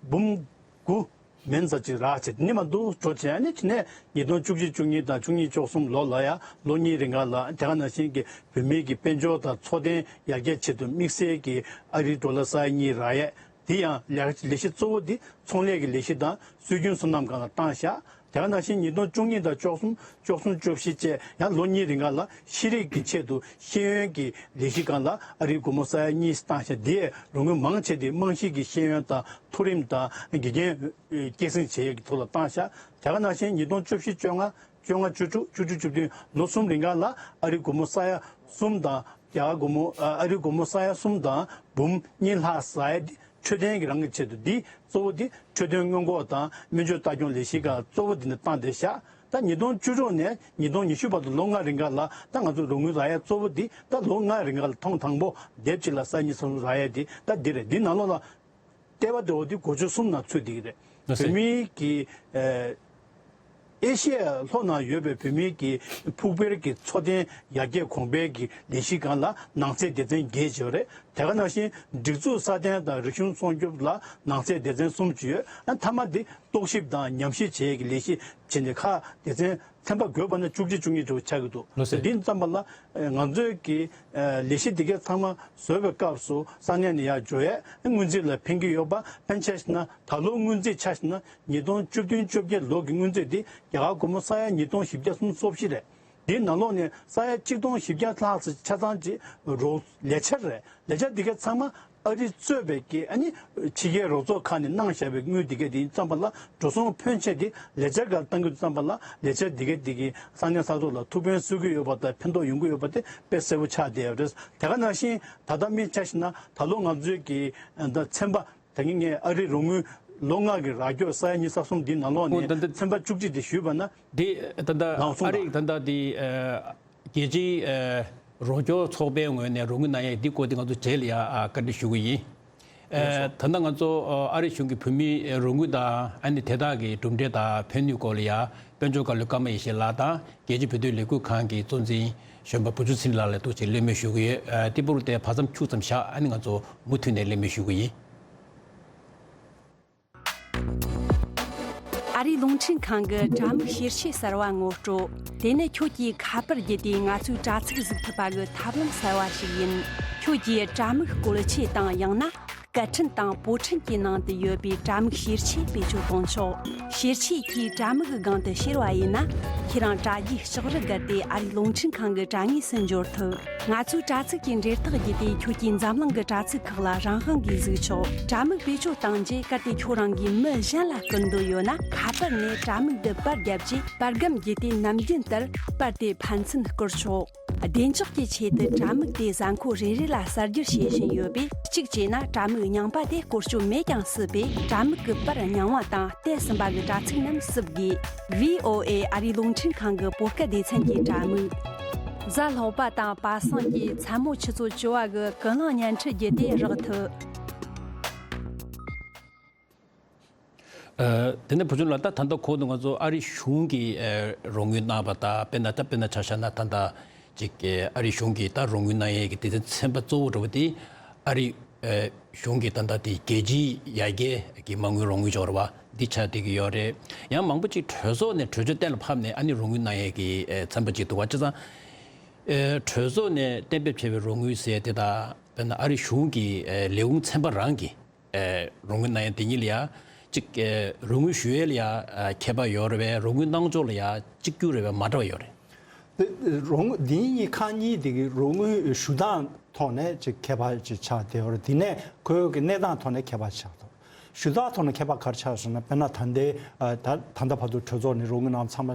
འབུམ་དགུ་མིན་ཙམ་ཅིག་རག་བྱས། དེ་ནས་མར་འདུག་འགྲོ་བྱས། ཨ་ནི་དེ་ནས་ཉིས་སྟོང་བཅུ་གཅིག་བཅུ་གཉིས་དང་བཅུ་གཉིས་བཅུ་གསུམ་ལོ་ལ་ཡ་ལོ་གཉིས་རིང་ག་ལ་དེ་ག་ནང་བཞིན་གྱི་བོད་མིའི་གི་དཔལ་འབྱོར་དང་འཚོ་རྟེན་ཡར་རྒྱས་ཆེད་དུ་དམིགས་བསལ་གྱི་ཨ་རིའི་ཌོ་ལར་ས་ཡ་གཉིས་རག་ཡས། དེ་ཡང་ལས་ལས་གཞི་གཙོ་བོ་དེ་ཚོང་ལས་ཀྱི་ལས་གཞི་དང་སྲོལ་རྒྱུན་སོ་ནམ་སྒང་ལ་བཏང་ཤག་དེ་ག་ནང་བཞིན་ཉིས་སྟོང་བཅུ་གཉིས་དང་བཅུ་གསུམ་བཅུ་གསུམ་བཅུ་བཞི་བཅས་ཡང་ལོ་གཉིས་རིང་ག་ལ་ཤེས་རིག་གི་ཆེད་དུ་ཤེས་ཡོན་གྱི་ལས་གཞི་སྒང་ལ་ཨ་རིའི་སྒོར་མོ་ས་ཡ་གཉིས་བཏང་ཤག་དེས་རོགས་དངུལ་མང་ཆེ་དེ་རྨང་གཞི་གི་ཤེས་ཡོན་དང་མཐོ་རིམ་དང་དགེ་རྒན་སྐྱེད་སྲིང་བྱེད་ཡས་ཀྱི་ཐོག་ལ་བཏང་ཤག་དེ་ག་ནང་བཞིན་ཉིས་སྟོང་བཅུ་བཞི་བཅོ་ལྔ་བཅོ་ལྔ་བཅུ་དྲུག་བཅུ་དྲུག་བཅུ་བདུན་ལོ་གསུམ་རིང་ག་ལ་ཨ་རིའི་སྒོར་མོ་ས་ཡ་གསུམ་དང་རྒྱ་གར་སྒོར་མོ་ཨ་རིའི་སྒོར་མོ་ས་ཡ་གསུམ་དང་འབུམ་གཉིས་ལྷག་ཟ་ཡས་དེ་འཕྲོད་བསྟེན་གྱི་རང་གི་ཆེད་དུ། འདི་གཙོ་བོ་དེ་འཕྲོད་བསྟེན་སྔོན་འགོག་དང་སྨན་བཅོས་ལྟ་སྐྱོང་ལས་གཞི་སྒང་གཙོ་བོ་དེ་ནས་བཏང་བསྡད་ཤག་ད་ཉིས་སྟོང་བཅུ་དྲུག་ནས་ཉིས་སྟོང་ཉི་ཤུ་བར་དུ་ལོ་ལྔ་རིང་ག་ལ་ད་ང་ཚོ་རོགས་དངུལ་རག་ཡས་གཙོ་བོ་དེ་ད་ལོ་ལྔ་རིང་ག་ལ་ཐེངས་དང་པོ་དེབ་གཅིག་ལ་ས་ཡ་གཉིས་ཙམ་རག་ཡས་དེ་ད་འདི་རེད། འདི་ནང་ལོགས་ལ་ལྟེ་བ་འདྲ་བོ་དེ་འགོ་ཆོད་གསུམ་ནང་ཚུད་བསྡད་ཀྱི་རེད། ལགས་སོ། བོད་མིའི་གི་ཨ་ཨེ་ཤི་ཡ་ལྷོ་ནང་ཡོད་པའི་བོད་མིའི་གི་ཕུགས་འཕེར་གྱི་འཚོ་རྟེན་ཡར་རྒྱས་གོང་འཕེལ་གྱི་ལས་གཞི་སྒང་ལ་ནང་ཚན་སྡེ་ཚན་བརྒྱད་ཅིག་ཡོད་རེད། དེ་ག་ནང་བཞིན་སྒྲིག་འཛུགས་སྲ་བརྟན་དང་རིག་གཞུང་སྲུང་སྐྱོབ་ལ་ནང་ཚན་སྡེ་ཚན་གསུམ་ཅིག་ཡོད། ཨ་མཐའ་མ་འདི་རྟོག་ཞིབ་དང་ཉམས་ཞིབ་བྱེད་ཡས་ཀྱི་ལས་གཞི་བྱས་ནས་ཁག་སྡེ་ཚན་ཚན་པ་བགོས་པ་ན་བཅུ་གཅིག་བཅུ་གཉིས་འདྲ་བོ་ཆགས་ཀྱི་འདུག་ལགས་སོ། འདི་ཙམ་པ་ལ་ཨ་ང་ཚོའི་གི་ཨ་ལས་གཞི་འདི་གའི་ཚང་མ་བཟོ་བའི་སྐབས་སུ་ས་གནས་ནས་ཡར་འབྱོར་ཡས་སྔོན་རྩིས་ལ་ཕན་གྱི་ཡོད་པ། ཕན་ཆ་བཞག་ན་ད་ལོ་སྔོན་རྩིས་ཆ་བཞག་ན་ཉིས་སྟོང་བཅུ་བདུན་བཅོ་བརྒྱད་ལོ་གི་སྔོན་རྩིས་འདི་རྒྱ་གར་སྒོར་མོ་ས་ཡ་ཉིས་སྟོང་བཞི་བརྒྱ་སུམ་ཅུ་སོ་བཞི་རེད། འདིའི་ནང་ལོགས་ནས་ས་ཡ་གཅིག་སྟོང་བཞི་བརྒྱ་ལྷག་ཙམ་ཆ་ཚང་ཅིག་རོགས་ལས་འཆར་རེད། ལས་འཆར་འདི་གའི་ཚང་མ་ཨ་རི་གཙོས་པའི་གི་ཨ་ནི་ཕྱི་རྒྱལ་རོགས་ཚོགས་ཁག་ནས་གནང་བཞག་པའི་དངུལ་འདི་གའི་དེ་ཙམ་པ་ལ་འགྲོ་སོང་ཕོན་ཆེ་དེ་ལས་འཆར་སྒང་བཏང་གི་ཙམ་པ་ལ་ལས་འཆར་འདི་གའི་དེ་གི་ས་གནས་ས་ཐོག་ལ་ཐུགས་ཕན་གསོས་ཀྱི་ཡོད་པ་དང་ཕན་ཐོགས་ཡོང་གི་ཡོད་པ་དེ་དཔེ་གསལ་པོ་ཆགས་བསྡད་ཡོད་རེད། དེ་ག་ནང་བཞིན་ད་ལྟ་དམིགས་བྱས་བཞག་ན་ད་ལོ་ང་ཚོའི་གི་ད་ཚན་པ་ད་གིན་ངས་ཨ་རིའི་རོགས་དངུལ་ལོ་ལྔ་གི་རག་སྐྱོར་ས་ཡ་ཉི་ཤུ་རྩ་གསུམ་འདིའི་ནང་ལོགས་ནས་ཨོ་ད་ད་ཚན་པ་བཅུ་གཅིག་དེ་ཞུས་པ་ན། འདི་ད་ལྟ་ལགས་སོ། ཨ་རིས་ད་ལྟ་འདི་ཨ་རྒྱལ་སྤྱིའི་ཨ་རོགས་སྐྱོར་ཚོགས་པའི་ངོས་ནས་རོགས་དངུལ་གནང་ཡས་འདི་སྐོར་དེ་ང་ཚོ་རྗེས་ལ་ཡ་ཨ་བཀའ་འདྲི་ཞུ་གི་ཡིན། ཨ་ལགས་སོ། ད་ལྟ་ང་ཚོ་ཨ་ཨ་རིའི་གཞུང་གི་བོད་མིའི་རོགས་དངུལ་དང་ཨ་ནི་དེ་དག་གི་གྲུབ་འབྲས་དང་ཕན་ནུས་སྐོར་ལ་ཡ་དཔལ་འབྱོར་བཀའ་བློན་ཀརྨ་ཡེ་ཤེས་ལགས་དང་རྒྱལ་སྤྱིའི་བོད་དོན་ལས་འགུལ་ཁང་གི་གཙོ་འཛིན་གཞོན་པ་བུ་ཆུ་ཚེ་རིང་ལགས་ལ་ཐུགས་རྗེ་ཆེ་གླེང་མོལ་ཞུ་གི་ཡོད། ཨ་དེ་བར་དུ་བར་མཚམས་ཁྱུག་ཙམ་བཞག་ཨ་ནི་ང་ཚོ་མུ་མཐུད་ནས་གླེང་མོལ་ཞུ་གི་ཡིན། ཨ་རིའི་རླུང་འཕྲིན་ཁང་གི་དྲ་མིག་ཤེར་ཆས་གསར་བ་ངོ་སྤྲོད། དེ་ནི་ཁྱོད་ཀྱིས་ཁ་པར་བརྒྱུད་དེ་ང་ཚོའི་དྲ་ཚིགས་གཟིགས་ཐུབ་པ་གི་ཐབས་ལམ་གསར་བ་ཞིག་ཡིན། ཁྱོད་ཀྱིས་དྲ་མིག་བཀོལ་ཆས་དང་ཡང་ན་སྐད་འཕྲིན་དང་པོ་འཕྲིན་གྱི་ནང་དུ་ཡོད་པའི་དྲ་མིག་ཤེར་ཆས་བེད་སྤྱོད་གཏོང་ཆོག་ཤེར་ཆས་ཀྱིས་དྲ་མིག་གི་སྒང་དུ་ཤར་བ་ཡིན་ན། ཁྱེད་རང་དྲ་རྒྱའི་ལྕགས་རི་བརྒལ་ཏེ་ཨ་རིའི་རླུང་འཕྲིན་ཁང་གི་དྲ་ངོས་སུ་འབྱོར་ཐུབ། ང་ཚོའི་དྲ་ཚིགས་ཀྱི་འབྲེལ་ཐག་བརྒྱུད་དེ་ཁྱོད་ཀྱིས་འཛམ་གླིང་གི་དྲ་ཚིགས་ཁག་ལ་རང་དབང་གིས་གཟིགས་ཆོག་དྲ་མིག་བེད་སྤྱོད་བཏང་རྗེས་གལ་ཏེ་ཁྱོད་རང་གིས་མི་གཞན་ལ་སྐུར་འདོད་ཡོད་ན། ཁ་པར་ནས་དྲ་མིག་འདི་པར་བརྒྱབ་རྗེས་པར་སྒམ་བརྒྱུད་དེ་ནམ་རྒྱུན་ལྟར་པར་དེ་ཕན་ཚུན་བསྐུར་ཆོག་བདེ་འཇགས་ཀྱི་ཆེད་དུ་དྲ་མིག་དེ་གཟའ་འཁོར་རེ་རེ་ལ་གསར་བསྒྱུར་བྱེད་བཞིན་ཡོད་པས། གཅིག་བྱས་ན་དྲ་མིག་རྙིང་པ་དེ་བཀོལ་སྤྱོད་མེད་ཀྱང་སྲིད་པས། དྲ་མིག་གི་པར་རྙིང་བ་དང་སྟེ་གསུམ་པ་གི་དྲ་ཚིགས་རྣམས་བསུབ་དགོས། ཝི་ཨོ་ཨེ་ཨ་རིའི་རླུང་འཕྲིན་ཁང་གི་བོད་སྐད་སྡེ་ཚན་གྱི་དྲ་མིག་གཟའ་ལྷག་པ་དང་པ་སངས་ཀྱི་མཚན་མོ་ཆུ་ཚོད་བཅུ་བ་གི་ཀུན་གླེང་བརྙན་འཕྲིན་བརྒྱུད་དེ་རག་ཐུབ། ཨ། དེ་ནས་བུ་ཆུང་ལགས། ད་ད་ལྟ་གོང་དུ་ང་ཚོ་ཨ་རི་གཞུང་གིས་ཨ་རོགས་དངུལ་གནང་བ་དང་། དཔེར་ན་ད་དཔེར་ན་ཆ་བཞག་ན། ད་ལྟ་ཅིག་ཨ་རི་གཞུང་གིས་ད་རོགས་དངུལ་གནང་ཡས་ཀྱི་སྡེ་ཚན་ཚན་པ་གཙོ་བོ་འདྲ་བོ་དེ་ཨ་རི་ཨ་གཞུང་གིས་ད་ལྟ་དེ་རྒྱལ་སྤྱིའི་ཡར་རྒྱས་ཀྱི་མ་དངུལ་རོགས་དངུལ་འབྱོར་བ་འདི་ཆགས་བསྡད་ཀྱི་ཡོད་རེད། ཡང་མང་པོ་ཅིག་གྲོས་ཚོགས་ནས་གྲོས་ཆོད་གཏན་ལ་ཕབ་ནས་ཨ་ནི་རོགས་དངུལ་གནང་ཡས་ཀྱི་ཨ་ཚན་པ་ཅིག་འདུག་བ། བྱས་ཙང་ཨ་གྲོས་ཚོགས་ནས་གཏན་འབེབས་བྱས་པའི་རོགས་དངུལ་ཟེར་དེ་དང་། དཔེར་ན་ཨ་རི་གཞུང་གི་ཨ་ལས་ཁུངས་ཚན་པ་རང་གིས་ཨེ་རོགས་དངུལ་གནང་ཡ་དེ་གཉིས་ལ་ཡ་གཅིག་ཨེ་རོགས་དངུལ་ཞུ་ཡས་ལ་ཡ་ཨ་ཁྱད་པར་ཡོད་རེད་པས། རོགས་དངུལ་གནང་ཕྱོགས་ལ་ཡ་གཅིག་གྱུར་རེད་པས། མ་འདྲ་བ་ཡོད་རེད། དེ་རོགས་དངུལ་འདི་གཉིས་ཁག་གཉིས་དེ་གི་རོགས་དངུལ་ཞུ་སྟངས་ཐོག་ནས་ཅིག་ཁྱད་པར་ཅིག་ཆགས་བསྡད་ཡོད་རེད། དེ་ནས་ཁོའི་གི་གནས་སྟངས་ཐོག་ནས་ཁྱད་པར་ཆགས་འདུག་ཞུ་སྟངས་ཐོག་ནས་ཁྱད་པར་ག་རེ་ཆགས་སོང་ན། དཔེར་ན་ད་ལྟའི་ཨ་ད་ད་ལྟ་བར་དུ་གྲོས་ཚོགས་ནས་རོགས་དངུལ་གནང་ཚང་མ་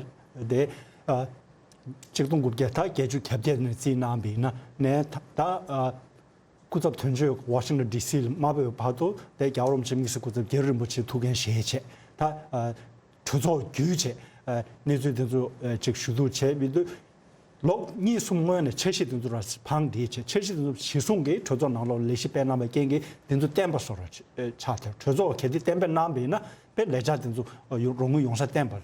དེ་ཨ་གཅིག་སྟོང་དགུ་བརྒྱ་ད་བརྒྱད་ཅུ་གྱ་བརྒྱད་ནས་རྩིས་གནང་བ་ཡིན་ན། ནས་ད་ད་ཨ། སྐུ་ཚབ་དོན་གཅོད་ཝ་ཤིང་ཊོན་ཌི་སི་ལ་མ་འབོད་བར་དུ་དེ་རྒྱལ་བ་རིན་པོ་ཆེ་དམིགས་བསལ་སྐུ་ཚབ་རྒྱལ་བ་རིན་པོ་ཆེའི་ཐུགས་འགན་བཞེས་བྱས། ད་ཨ་གྲོས་ཚོགས་བརྒྱུད་བྱས་ཨ་གནས་ཚུལ་དེ་ཚོ་ཨ་ཅིག་ཞུ་གཏུག་བྱས་པའི་དུས། ལོ་གཉིས་གསུམ་སྔོན་ནས་འཆར་གཞི་དེ་ཚོ་ར་བང་སྒྲིག་བྱས། འཆར་གཞི་དེ་ཚོ་གཞི་བཟུང་གིས་གྲོས་ཚོགས་ནང་ལོགས་ལས་གཞི་སྤེལ་གནང་བའི་རྐྱེན་གྱིས་དེ་ཚོ་བརྟན་པ་བཟོ་འདྲ་ཆགས་ཏེ། གྲོས་ཚོགས་གལ་ཏེ་གཏན་འབེབས་གནང་བ་ཡིན་ན་དཔེ་ལས་འཆར་དེ་ཚོ་ཡོང་རོགས་དངུལ་ཡོང་ས་བརྟན་པ།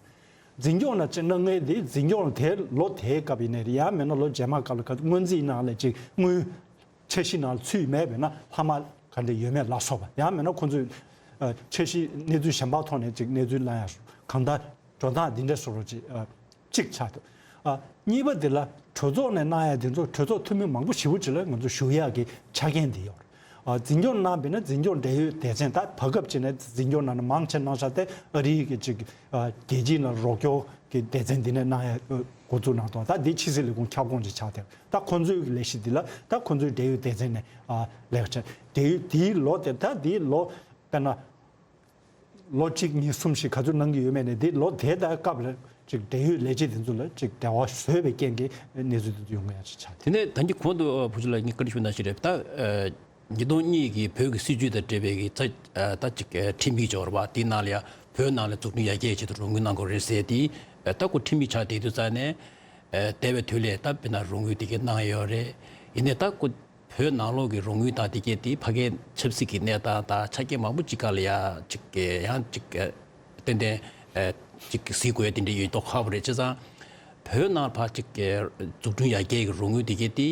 འཛིན་སྐྱོང་ལ་ཅིག་གནང་མཁན་དེ། འཛིན་སྐྱོང་ལ་དེ་ལོ་དེའི་སྐབས་ཡིན་ནའི་རེད། ཡང་མིན་ན་ལོ་རྗེས་མ་སྐབས་ལ་ག་སྔོན་རྩིས་ནང་ལ་ཅིག་དངུལ་འཆར་གཞི་ནང་ལ་ཚུད་མེད་པས་ན། ལྷག་མ་ག་འདྲ་ཡོད་མེད་ལ་སོགས་པ། ཡང་མིན་ན་ཁོང་ཚོས་ཨ་འཆར་གཞི་གནས་ཚུལ་གཞན་པ་ཐོག་ནས་ཅིག་གནས་ཚུལ་གནང་ཡ་གང་ལྟར་འགྲོ་སྟངས་འདི་འདྲ་བཟོ་འདྲ་ཅིག་ཨ་གཅིག་ཆགས་འདུག་ཨ་གཉིས་པ་འདི་ལ་གྲོས་ཚོགས་ནས་གནང་ཡ་འདི་ཚོ་གྲོས་ཚོགས་འཐུས་མི་མང་པོ་ཞེ་པོ་ཅིག་ལ་ང་ཚོ་ཞུ་ཡག་གི་ཆ་རྐྱེན་འདི་ཡོད་རེད། ཨ་འཛིན་སྐྱོང་གནང་བས་ན་འཛིན་སྐྱོང་འབྲེལ་ཡོད་སྡེ་ཚན། ད་བར་སྐབས་ཅིག་ནས་འཛིན་སྐྱོང་གནང་ན་མང་ཆེ་གནང་ས་དེ་ཨ་རིའི་གི་ཅིག་ཨ་རྒྱལ་སྤྱིའི་ནང་རོགས་སྐྱོར་གྱི་སྡེ་ཚན་འདི་ནས་གནང་ཡ་འགོ་འཛུགས་གནང་སྟངས། ད་འདི་ཕྱི་སྲིད་ལས་ཁུངས་ཁྱབ་ཁོངས་ཅིག་ཆགས་བསྡད། ད་ཁོང་ཚོའི་གི་ལས་གཞི་འདི་ལ་ད་ཁོང་ཚོའི་འབྲེལ་ཡོད་སྡེ་ཚན་ནས་ཨ་ལས་ཀ་བྱས། འབྲེལ་ཡོད་འདིའི་ལོ་དེ། ད་འདིའི་ལོ་དཔེར་ན་ལོ་གཅིག་གཉིས་གསུམ་ཞིག་ག་ཚོད་གནང་གི་ཡོད་མེད་ནས། འདི་ལོ་དེ་ལྟར་སྐབས་ལ་ཅིག་འབྲེལ་ཡོད་ལས་བྱེད་དེ་ཚོ་ལ་ཅིག་འབྲེལ་བ་བཟོས་པའི་རྐྱེན་གྱིས་གནས་ཚུལ་དེ་ཚོ་ཡོང་གི་ཡ་ཅིག་ཆགས། དེ་ནས་ད་གིན་གོང་དུ་བུ་ཆུང་ལགས་ངས་བཀའ་འདྲི་ཞུ་ན་ཞིག་རེད། ད་ཨ་ཉིས་སྟོང་གཉིས་ཀྱི་བོད་ཀྱི་སྲིད་བྱུས་དང་འབྲེལ་བའི་གི་ད་ཨ་ད་ཅིག་ཨ་ཁྲིམས་ཡིག་འབྱོར་བ་དེའི་ནང་ལ་ཡ་བོད་ནང་ལ་འཛུགས་སྐྲུན་ཡར་རྒྱས་ཆེད་དུ་རོགས་དངུལ་གནང་དགོས་རེད་ཟེར་དེ། ཨ་ད་ཁོ་ཁྲིམས་ཡིག་ཆགས་བསྡད་དུས་ཙང་ནས། ཨ་འདས་པའི་དུས་ལས་ད་དཔེར་ན་རོགས་དངུལ་དེ་གའི་གནང་ཡོད་རེད། ཡིན་ནའི་ད་ཁོ་བོད་ནང་ལོགས་ཀྱི་རོགས་དངུལ་དང་དེ་གའི་དེ་ཕ་གའི་ཆབ་སྲིད་ཀྱི་གནས་སྟངས་དང་ཆ་རྐྱེན་མང་པོ་ཅིག་སྒང་ལ་ཡ་ཅིག་ཡང་ཅིག་ཏན་ཏན་ཨ་ཅིག་གཟིགས་དགོས་ཡ་དེ་འདྲ་ཡོད་མདོག་ཁ་པོ་རེད། བྱས་ཙང་བོད་ནང་ཕར་ཅིག་འཛུགས་སྐྲུན་ཡར་རྒྱས་ཀྱི་རོགས་དངུལ་དེ་གའི་དེ་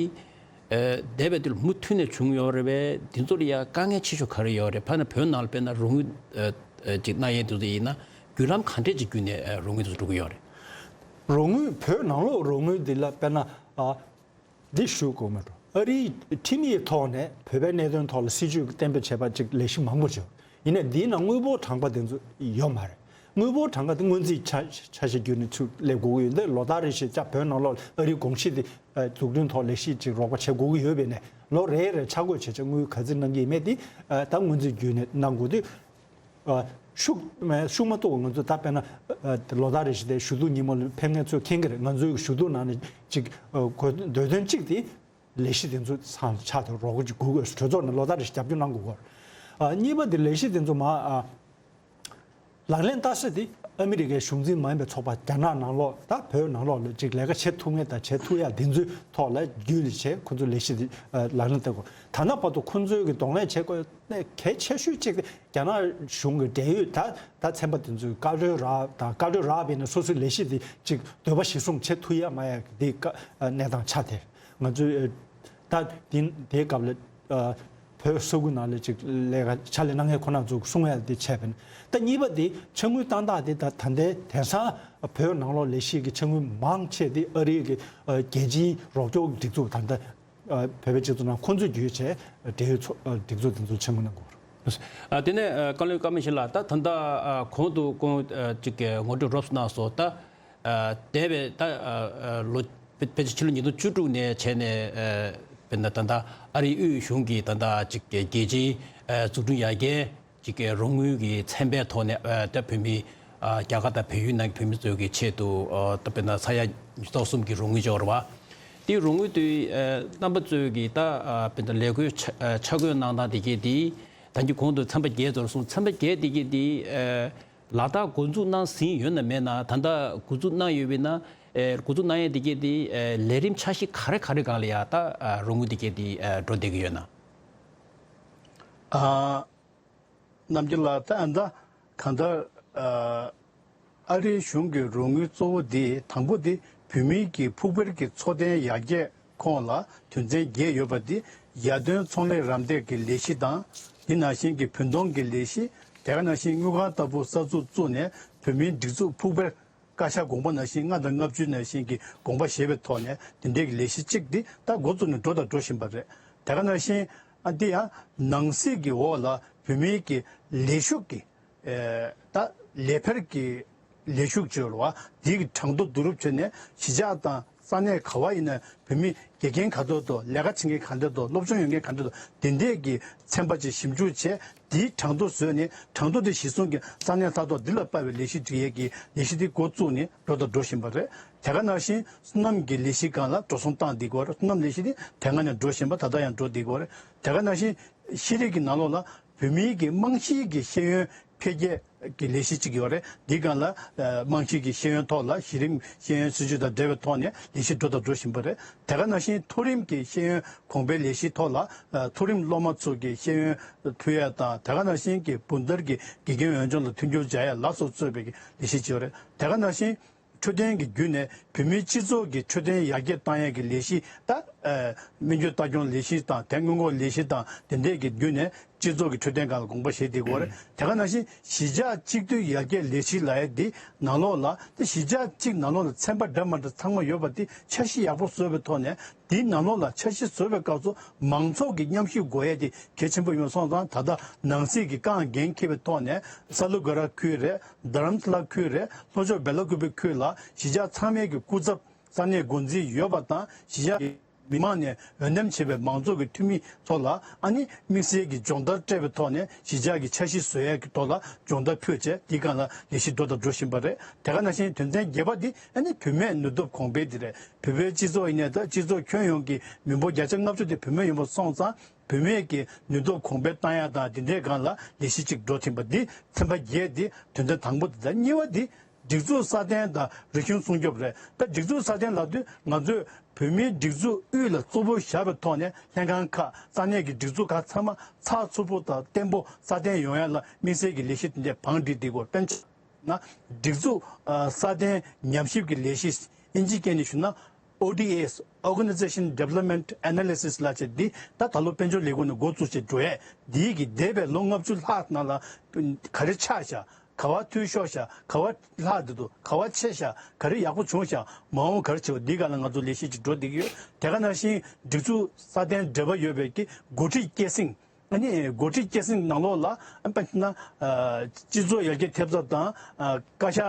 ཨ་འདས་པའི་དུས་ལ་མུ་མཐུད་ནས་བྱུང་ཡོད་རེད་པས། དེ་ཚོ་ལ་ཡ་དཀའ་ངལ་ཆེ་ཤོས་ག་རེ་ཡོད་རེད། ཕར་ནས་བོད་ནང་ལ་དཔེར་ན་རོགས་དངུལ་ཨ་ཨ་ཅིག་གནང་ཡས་དེ་ཚོ་ཡིན་ན་བརྒྱུད་ལམ་ག་འདྲས་ཅིག་བརྒྱུད་ནས་ཨ་རོགས་དངུལ་དེ་ཚོ་འགྲོ་གི་ཡོད་རེད། རོགས་དངུལ། བོད་ནང་ལོགས་རོགས་དངུལ་འདི་ལ་དཔེར་ན་ཨ་འདི་ཞུ་དགོས་མ་འགྲོ། ཨ་རིའི་ཁྲིམས་ཡིག་ཐོག་ནས་བོད་པའི་གནད་དོན་ཐོག་ལ་སྲིད་བྱུས་གཏན་འབེབས་བྱས་པ་ཅིག་ལས་གཞི་མང་པོ་བྱུང་། ཡིན་ནའི་འདིའི་ནང་དངུལ་ཕོགས་གྲངས་ཀ་དེ་ཚོ་ཡོད་མ་རེད། དངུལ་ཕོགས་གྲངས་ཀ་དེ་སྔོན་རྩིས་ཆ་ཆ་ཤས་བརྒྱུད་ནས་ཚུར་སླེབས་དགོས་ཀྱི་ཡོད། འདི་ལོ་ལྟར་རེ་བཞིན་ཅག་བོད་ནང་ལོགས་ཨ་རིའི་གོམས་གཤིས་དེ་ཨ་འཛུགས་སྐྲུན་ཐོག་ལས་གཞི་ཅིག་རོགས་པ་བྱེད་དགོས་ཀྱི་ཡོད་པས་ནས། ལོ་རེ་རེ་ཆ་བགོས་བྱས་བྱས་དངུལ་ག་ཚོད་གནང་གི་ཡིན་མེད་དེ་ཨ་ད་སྔོན་རྩིས་བརྒྱུད་ནས་གནང་དགོས་དུས། ཨ་ཤུགས་མ་ཤུགས་མ་གཏོགས་ང་ཚོ་ད་དཔེར་ན་ཨ་ལོ་ལྟར་རེ་བཞིན་དེ་ཞུ་གཏུག་ཉིན་མོ་ལ་ཕེབས་མཁན་ཚོས་མཁྱེན་གྱི་རེད། ང་ཚོའི་ཞུ་གཏུག་ནང་ནས་ཅིག་ཨ་དགོས་འདོད་དོན་གཅིག་དེ་ལས་གཞི་དེ་ཚོ་ཚང་ཆགས་དེ་རོགས་ཅིག་དགོས་དགོས། གྲོས་ཚོགས་ནས་ལོ་ལྟར་རེ་བཞིན་རྒྱབ་སྐྱོར་གནང་དགོས་གོ། ཨ་གཉིས་པ་དེ་ལས་གཞི་དེ་ཚོ་མ་ཨ་ལག་ལེན་བསྟར་ས་དེ་ཨ་མི་རི་ཀའི་གཞུང་འཛིན་མ་ཡིན་པའི་ཚོགས་པ་རྒྱ་ནག་ནང་ལོགས་དང་བོད་ནང་ལོགས་ལ་ཅིག་ལས་ཀ་བྱེད་ཐུབ་མཁན་དང་བྱེད་ཐུབ་ཡ་དེ་ཚོའི་ཐོག་ལ་བརྒྱུད་ལས་བྱས་ཁོ་ཚོ་ལས་གཞི་དེ་ཨ་ལག་ལེན་བསྟར་དགོས། ད་ལྟ་བར་དུ་ཁོ་ཚོའི་གི་གདོང་ལེན་བྱེད་དགོས་གནད་གལ་ཆེ་ཤོས་གཅིག་དེ་རྒྱ་ནག་གཞུང་གི་འབྲེལ་ཡོད་ད་ད་ཚན་པ་དེ་ཚོའི་བཀའ་བློན་རག་དང་། བཀའ་བློན་རག་པས་ན་སོ་སོའི་ལས་གཞི་དེ་ཅིག་འདོད་པ་གཞིར་བཟུང་བྱེད་ཐུབ་ཡ་མ་ཡ་དེ་ཀ་གནས་སྟངས་ཆགས་དེ། ང་ཚོས་ཨ་ད་དེ་དེའི་སྐབས་ལ་ཨ་བོད་ས་ཁུལ་ནང་ལ་ཅིག་ལས་ཀ་ཕྱག་ལས་གནང་མཁན་ཁོ་རང་ཚོ་གསུང་ཡ་དེ་བྱས་པ་ཡིན། ད་གཉིས་པ་དེ་ཕྱག་དངུལ་བཏང་སྟངས་དེ་ད་ད་ལྟའི་དེང་སང་བོད་ནང་ལོགས་ལས་གཞི་གི་ཕྱག་དངུལ་མང་ཆེ་དེ་ཨ་རིའི་གི་ཨ་རྒྱལ་སྤྱིའི་རོགས་སྐྱོར་སྒྲིག་འཛུགས་ད་ལྟ་ཨ་བོད་པའི་སྤྱི་ཚོགས་ནང་ཁོང་ཚོས་བརྒྱུད་བྱས་འབྲེལ་ཡོད་ཚོ་ཨ་སྒྲིག་འཛུགས་དེ་ཚོར་ཕྱག་དངུལ་གནང་དགོས་རེད། ཨ་དེ་ནས་ཨ་བཀའ་བློན་ཀརྨ་ཡེ་ཤེས་ལགས། ད་ད་ལྟ་ཨ་གོང་དུ་ཁོང་ཨ་ཅིག་ངོ་སྤྲོད་རོབ་ཙམ་གནང་སོང་། ད་ཨ་འདས་པའི་ད་ཨ་ཨ་ལོ་ཕལ་ཕལ་ཆེར་ཕྱི་ལོ་ཉིས་སྟོང་བཅུ་དྲུག་ནས་བྱས་ནས་ཨ་དཔེར་ན་ད་ལྟ་ཨ་རིའི་དབུས་གཞུང་གིས་ད་ལྟ་ཅིག་རྒྱལ་སྤྱིའི་ཨ་འཛུགས་སྐྲུན་ཡར་རྒྱས་ཅིག་གི་རོགས་དངུལ་གྱི་ཚན་པའི་ཐོག་ནས་ཨ་ད་བོད་མི་ཨ་རྒྱ་གར་དང་བལ་ཡུལ་ནང་གི་བོད་མི་ཚོའི་གི་ཆེད་དུ་ཨ་ད་དཔེར་ན་ས་ཡ་ཉིས་སྟོང་གསུམ་གྱི་རོགས་དངུལ་འབྱོར་བ། དེ་རོགས་དངུལ་དེ་ཨ་རྣམ་པ་ཚོས་ཀྱི་ད་ཨ་དཔེར་ན་ལས་བགོས་ཆ་ཨ་ཆ་བགོས་གནང་སྟངས་དེ་གས་དེ་ད་གིན་གོང་དུ་ཚན་པ་བརྒྱད་ཚོར་སོང་། ཚན་པ་བརྒྱད་དེ་གས་དེ་ཨ་ལ་དྭགས་འགོ་འཛུགས་གནང་ཟིན་ཡོད་ན་མེད་ན། ད་ལྟ་འགོ་འཛུགས་གནང་ཡོད་པས་ན་ཨ་འགོ་འཛུགས་གནང་ཡས་དེ་གས་དེ་ཨ་ལས་རིམ་འཆར་གཞི་ག་རེ་ག་རེ་སྒང་ལ་ཡ་ད་ཨ་རོགས་དངུལ་དེ་གས་དེ་ཨ་འགྲོ་བསྡད་ཀྱི་ཡོད་ན། ཨ། རྣམ་རྒྱལ་ལགས། ད་ཨ་ད་གང་ལྟར་ཨ་ཨ་རིའི་གཞུང་གི་རོགས་དངུལ་གཙོ་བོ་འདི་དང་པོ་འདི་བོད་མིའི་གི་ཕུགས་འཕེར་གྱི་འཚོ་རྟེན་ཡར་རྒྱས་ཁོངས་ལ་དོན་ཚན་བརྒྱད་ཡོད་པ་འདི་ཡར་ཐོན་ཚོང་ལས་རམ་འདེགས་ཀྱི་ལས་གཞི་དང་། འདི་ནང་བཞིན་གྱི་བུན་གཏོང་གི་ལས་གཞི། དེ་ག་ནང་བཞིན་དངུལ་ཁང་ལྟ་བུ་གསར་འཛུགས་བཙུགས་ནས་བོད་མིའི་སྒྲིག་འཛུགས་ཕུགས་འཕེར་བཀའ་ཤག་དགོངས་པ་ནང་བཞིན་ལྔ་དང་ལྔ་བཅུ་ནང་བཞིན་གྱི་དགོངས་པ་བཞེས་པའི་ཐོག་ནས་དེ་འདྲའི་གི་ལས་གཞི་གཅིག་འདི་ད་འགོ་བཙུགས་ནས་འགྲོ་དང་འགྲོ་བཞིན་པ་རེད། དེ་ག་ནང་བཞིན་ཨ་འདི་ཡང་ནང་སྲིད་ཀྱི་འོག་ལ་བོད་མིའི་གི་ལས་ཞུགས་ཀྱི་ཨེ་ད་ལས་འཕེར་གྱི་ལས་ཞུགས་བྱོས་ར་བ་འདི་གི་གྲངས་ཐོ་བསྡུ་རུབ་བྱས་ནས་གཞིས་ཆགས་དང་ས་གནས་ག་བ་ཡིན་ན་བོད་མི་དགེ་རྒན་ག་ཚོད་འདུག་ལས་ཀ་བྱེད་མཁན་ག་འདྲ་འདུག་སློབ་སྦྱོང་ཡོད་མཁན་ག་འདྲ་འདུག་དེ་འདྲས་ཀྱི་ཚན་པ་ཅིག་ཞིབ་འཇུག་བྱས། དེའི་གྲངས་ཐོ་བཟོས་ནས་གྲངས་ཐོ་དེ་གཞིར་བཟུང་གིས་ས་གནས་ལྷག་ཐོག་འདི་ལ་དཔག་པའི་ལས་གཞི་སྒྲིག་ཡས་ཀྱི་ལས་གཞི་དེ་འགོ་བཙུགས་ནས་འགྲོ་དང་འགྲོ་བཞིན་པ་རེད། དེ་ག་ནང་བཞིན་སོ་ནམ་གྱི་ལས་གཞི་སྒང་ལ་འགྲོ་སོང་བཏང་བསྡད་ཀྱི་ཡོད་རེད། སོ་ནམ་ལས་གཞི་དེ་དེ་སྔ་ནས་འགྲོ་བཞིན་པ་ད་ལྟ་ཡང་འགྲོ་བསྡད་ཀྱི་ཡོད་རེད། དེ་ག་ནང་བཞིན་ཤེས་རིག་གི་ནང་ལོགས་ལ་བོད་མིའི་གི་རྨང་གཞིའི་གི་ཤེས་ཡོན་འཕེལ་རྒྱས་ཀྱི་ལས་གཞི་གཅིག་ཡོད་རེད། འདི་སྒང་ལ་ཨ་རྨང་གཞིའི་གི་ཤེས་ཡོན་ཐོག་ལ་གཞི་རིམ་ཤེས་ཡོན་སྲིད་བྱུས་དང་འབྲེལ་བའི་ཐོག་ནས་ལས་གཞི་འགྲོ་དང་འགྲོ་བཞིན་པ་རེད། དེ་ག་ནང་བཞིན་མཐོ་རིམ་གྱི་ཤེས་ཡོན་གོང་འཕེལ་ལས་གཞི་ཐོག་ལ་ཨ་མཐོ་རིམ་སློབ་མ་ཚོ་གི་ཤེས་ཡོན་ཕུལ་ཡས་དང་། དེ་ག་ནང་བཞིན་གྱི་བུན་བདག་གི་དགེ་རྒན་འོས་སྦྱོང་ལ་མཐུན་འགྱུར་སྦྱར་ཡས་ལ་སོགས་གཙོས་པའི་གི་ལས་གཞི་ཅིག་ཡོད་རེད། དེ་ག་ནང་བཞིན་འཕྲོད་བསྟེན་གྱི་བརྒྱུད་ནས་བོད་མིའི་སྤྱི་ཚོགས་ཀྱི་འཕྲོད་བསྟེན་ཡར་རྒྱས་བཏང་ཡས་ཀྱི་ལས་གཞི་དང་། ཨ་སྨན་བཅོས་ལྟ་སྐྱོང་ལས་གཞི་དང་དེ་སྔོན་འགོག་ལས་གཞི་དང་དེ་འདྲས་ཀྱི་བརྒྱུད་ནས་སྤྱི་ཚོགས་ཀྱི་འཕྲོད་བསྟེན་སྒང་ལ་དགོངས་པ་བཞེས་བསྡད་ཀྱི་ཡོད་རེད། དེ་ག་ནང་བཞིན་གཞིས་ཆགས་གཅིག་སྡུད་ཡར་རྒྱས་ལས་གཞི་ལབ་ཡས་འདི་ནང་ལོགས་ལ་དེ་གཞིས་ཆགས་གཅིག་ནང་ལོགས་ལ་ཚན་པ་འདྲ་མ་འདྲ་ཚང་མ་ཡོད་པ་དེ་འཆར་གཞི་ཡག་པོ་བཟོས་པའི་ཐོག་ནས། དེའི་ནང་ལོགས་ལ་འཆར་གཞི་བཟོ་བའི་སྐབས་སུ་མང་ཚོགས་ཀྱི་མཉམ་ཞུགས་དགོས་ཡས་དེ་གལ་ཆེན་པོ་ཡོང་སོང་ཙང་། ད་ལྟ་ནང་སྲིད་ཀྱི་རྐང་འགན་འཁྱེར་བའི་ཐོག་ནས་ས་ལུ་ག་ར་ཁུལ་རེད། རྡ་རམ་ས་ལ་ཁུལ་རེད། ལྷོ་ཕྱོགས་སྦེལ་ཀོབ་ཁུལ་ལ་གཞིས་ཆགས་ཚང་མའི་གི་སྐུ་ཚབ་ས་གནས་འགོ་འཛིན་ཡོད་པ་དང་། གཞིས་ཆགས་ཀྱི་མི་མང་ནས་འོས་འདེམས་བྱས་པའི་མང་ཚོགས་ཀྱི་འཐུས་མི་ཚོ་ལ་ཨ་ནི་དམིགས་བསལ་གྱི་སྦྱོང་བརྡར་སྤྲད་པའི་ཐོག་ནས་གཞིས་ཆགས་ཀྱི་འཆར་གཞི་བཟོ་ཡས་ཀྱི་ཐོག་ལ་སྦྱོང་བརྡར་ཕུལ་བྱས། དེའི་སྒང་ལ་ལས་གཞི་འགྲོ་དང་འགྲོ་བཞིན་པ་རེད། དེ་ག་ནང་བཞིན་དོན་ཚན་བརྒྱད་པ་འདི་ཨ་ནི་བུད་མེད་ནུས་སྟོབས་གོང་འཕེལ་འདི་རེད། བོད་པའི་སྤྱི་ཚོགས་ཡིན་ནའི་ད་སྤྱི་ཚོགས་ཁྱོན་ཡོངས་ཀྱི་མི་འབོར་བརྒྱ་ཆ་ལྔ་བཅུ་དེ་བུད་མེད་ཡིན་པ་སོང་ཙང་། བུད་མེད་ཀྱི་ནུས་སྟོབས་གོང་འཕེལ་བཏང་ཡག་དང་དེ་འདྲའི་སྒང་ལ་ལས་གཞི་གཅིག་འགྲོ་ཐིམ་པ་འདི་ཚན་པ་བརྒྱད་འདི་དོན་ཚན་དང་པོ་དེ་དང་། གཉིས་པ་འདི་སྒྲིག་འཛུགས་སྲ་བརྟན་དང་རིག་གཞུང་སྲུང་སྐྱོབ་རེད། ད་སྒྲིག་འཛུགས་སྲ་བརྟན་ལབ་དུས་ང་ཚོས་བོད་མིའི་སྒྲིག་འཛུགས་དབུས་ལ་གཙོ་བོ་བཞག་པའི་ཐོག་ནས་ལྷན་ཁང་ཁག་ས་གནས་ཀྱི་སྒྲིག་འཛུགས་ཁག་ཚང་མ་ཚགས་ཚུད་པོ་དང་བརྟན་པོ་སྲ་བརྟན་ཡོང་ཡག་ལ་དམིགས་བསལ་གྱི་ལས་གཞི་དེ་འདྲས་བང་སྒྲིག་བསྡད་ཡོད། དཔེར་ན། ན། སྒྲིག་འཛུགས་ཨ་སྲ་བརྟན་ཉམས་ཞིབ་ཀྱི་ལས་གཞི། ཨིན་ཇིའི་སྐད་ནས་ཞུ་ན། ཨོ་ཌི་ཨེས། Organization Development Analysis ལབ་བྱས་འདི་ད་ད་ལོ་དཔལ་འབྱོར་ལས་ཁུངས་ནས་འགོ་བཙུགས་བྱས་འགྲོ་ཡས་འདི་གི་འདས་པའི་ལོ་ལྔ་བཅུ་ལྷག་ནང་ལ་ག་རེ་ཆགས་ཤག་ག་བ་འཐུས་ཤོར་ཤག་ག་བ་ལྷག་བསྡད་འདུག་ག་བ་ཆད་ཤག་ག་རེ་ཡག་པོ་བྱུང་ཤག་མ་འོངས་ག་རེ་བྱེད་པ་འདི་སྒང་ལ་ང་ཚོ་ལས་གཞི་ཅིག་འགྲོ་བསྡད་ཀྱི་ཡོད། དེ་ག་ནང་བཞིན་སྒྲིག་འཛུགས་སྲ་བརྟན་འབྲེལ་བ་ཡོད་པའི་གི་འགོ་ཁྲིད་སྐྱེད་སྲིང་། ཨ་ནི་འགོ་ཁྲིད་སྐྱེད་སྲིང་ནང་ལོགས་ལ་ཨ་དཔེར་ན་ཨ་སྤྱི་ཚོགས་ཡར་རྒྱས་ཐེབས་རྩ་དང་ཨ་བཀའ་ཤག་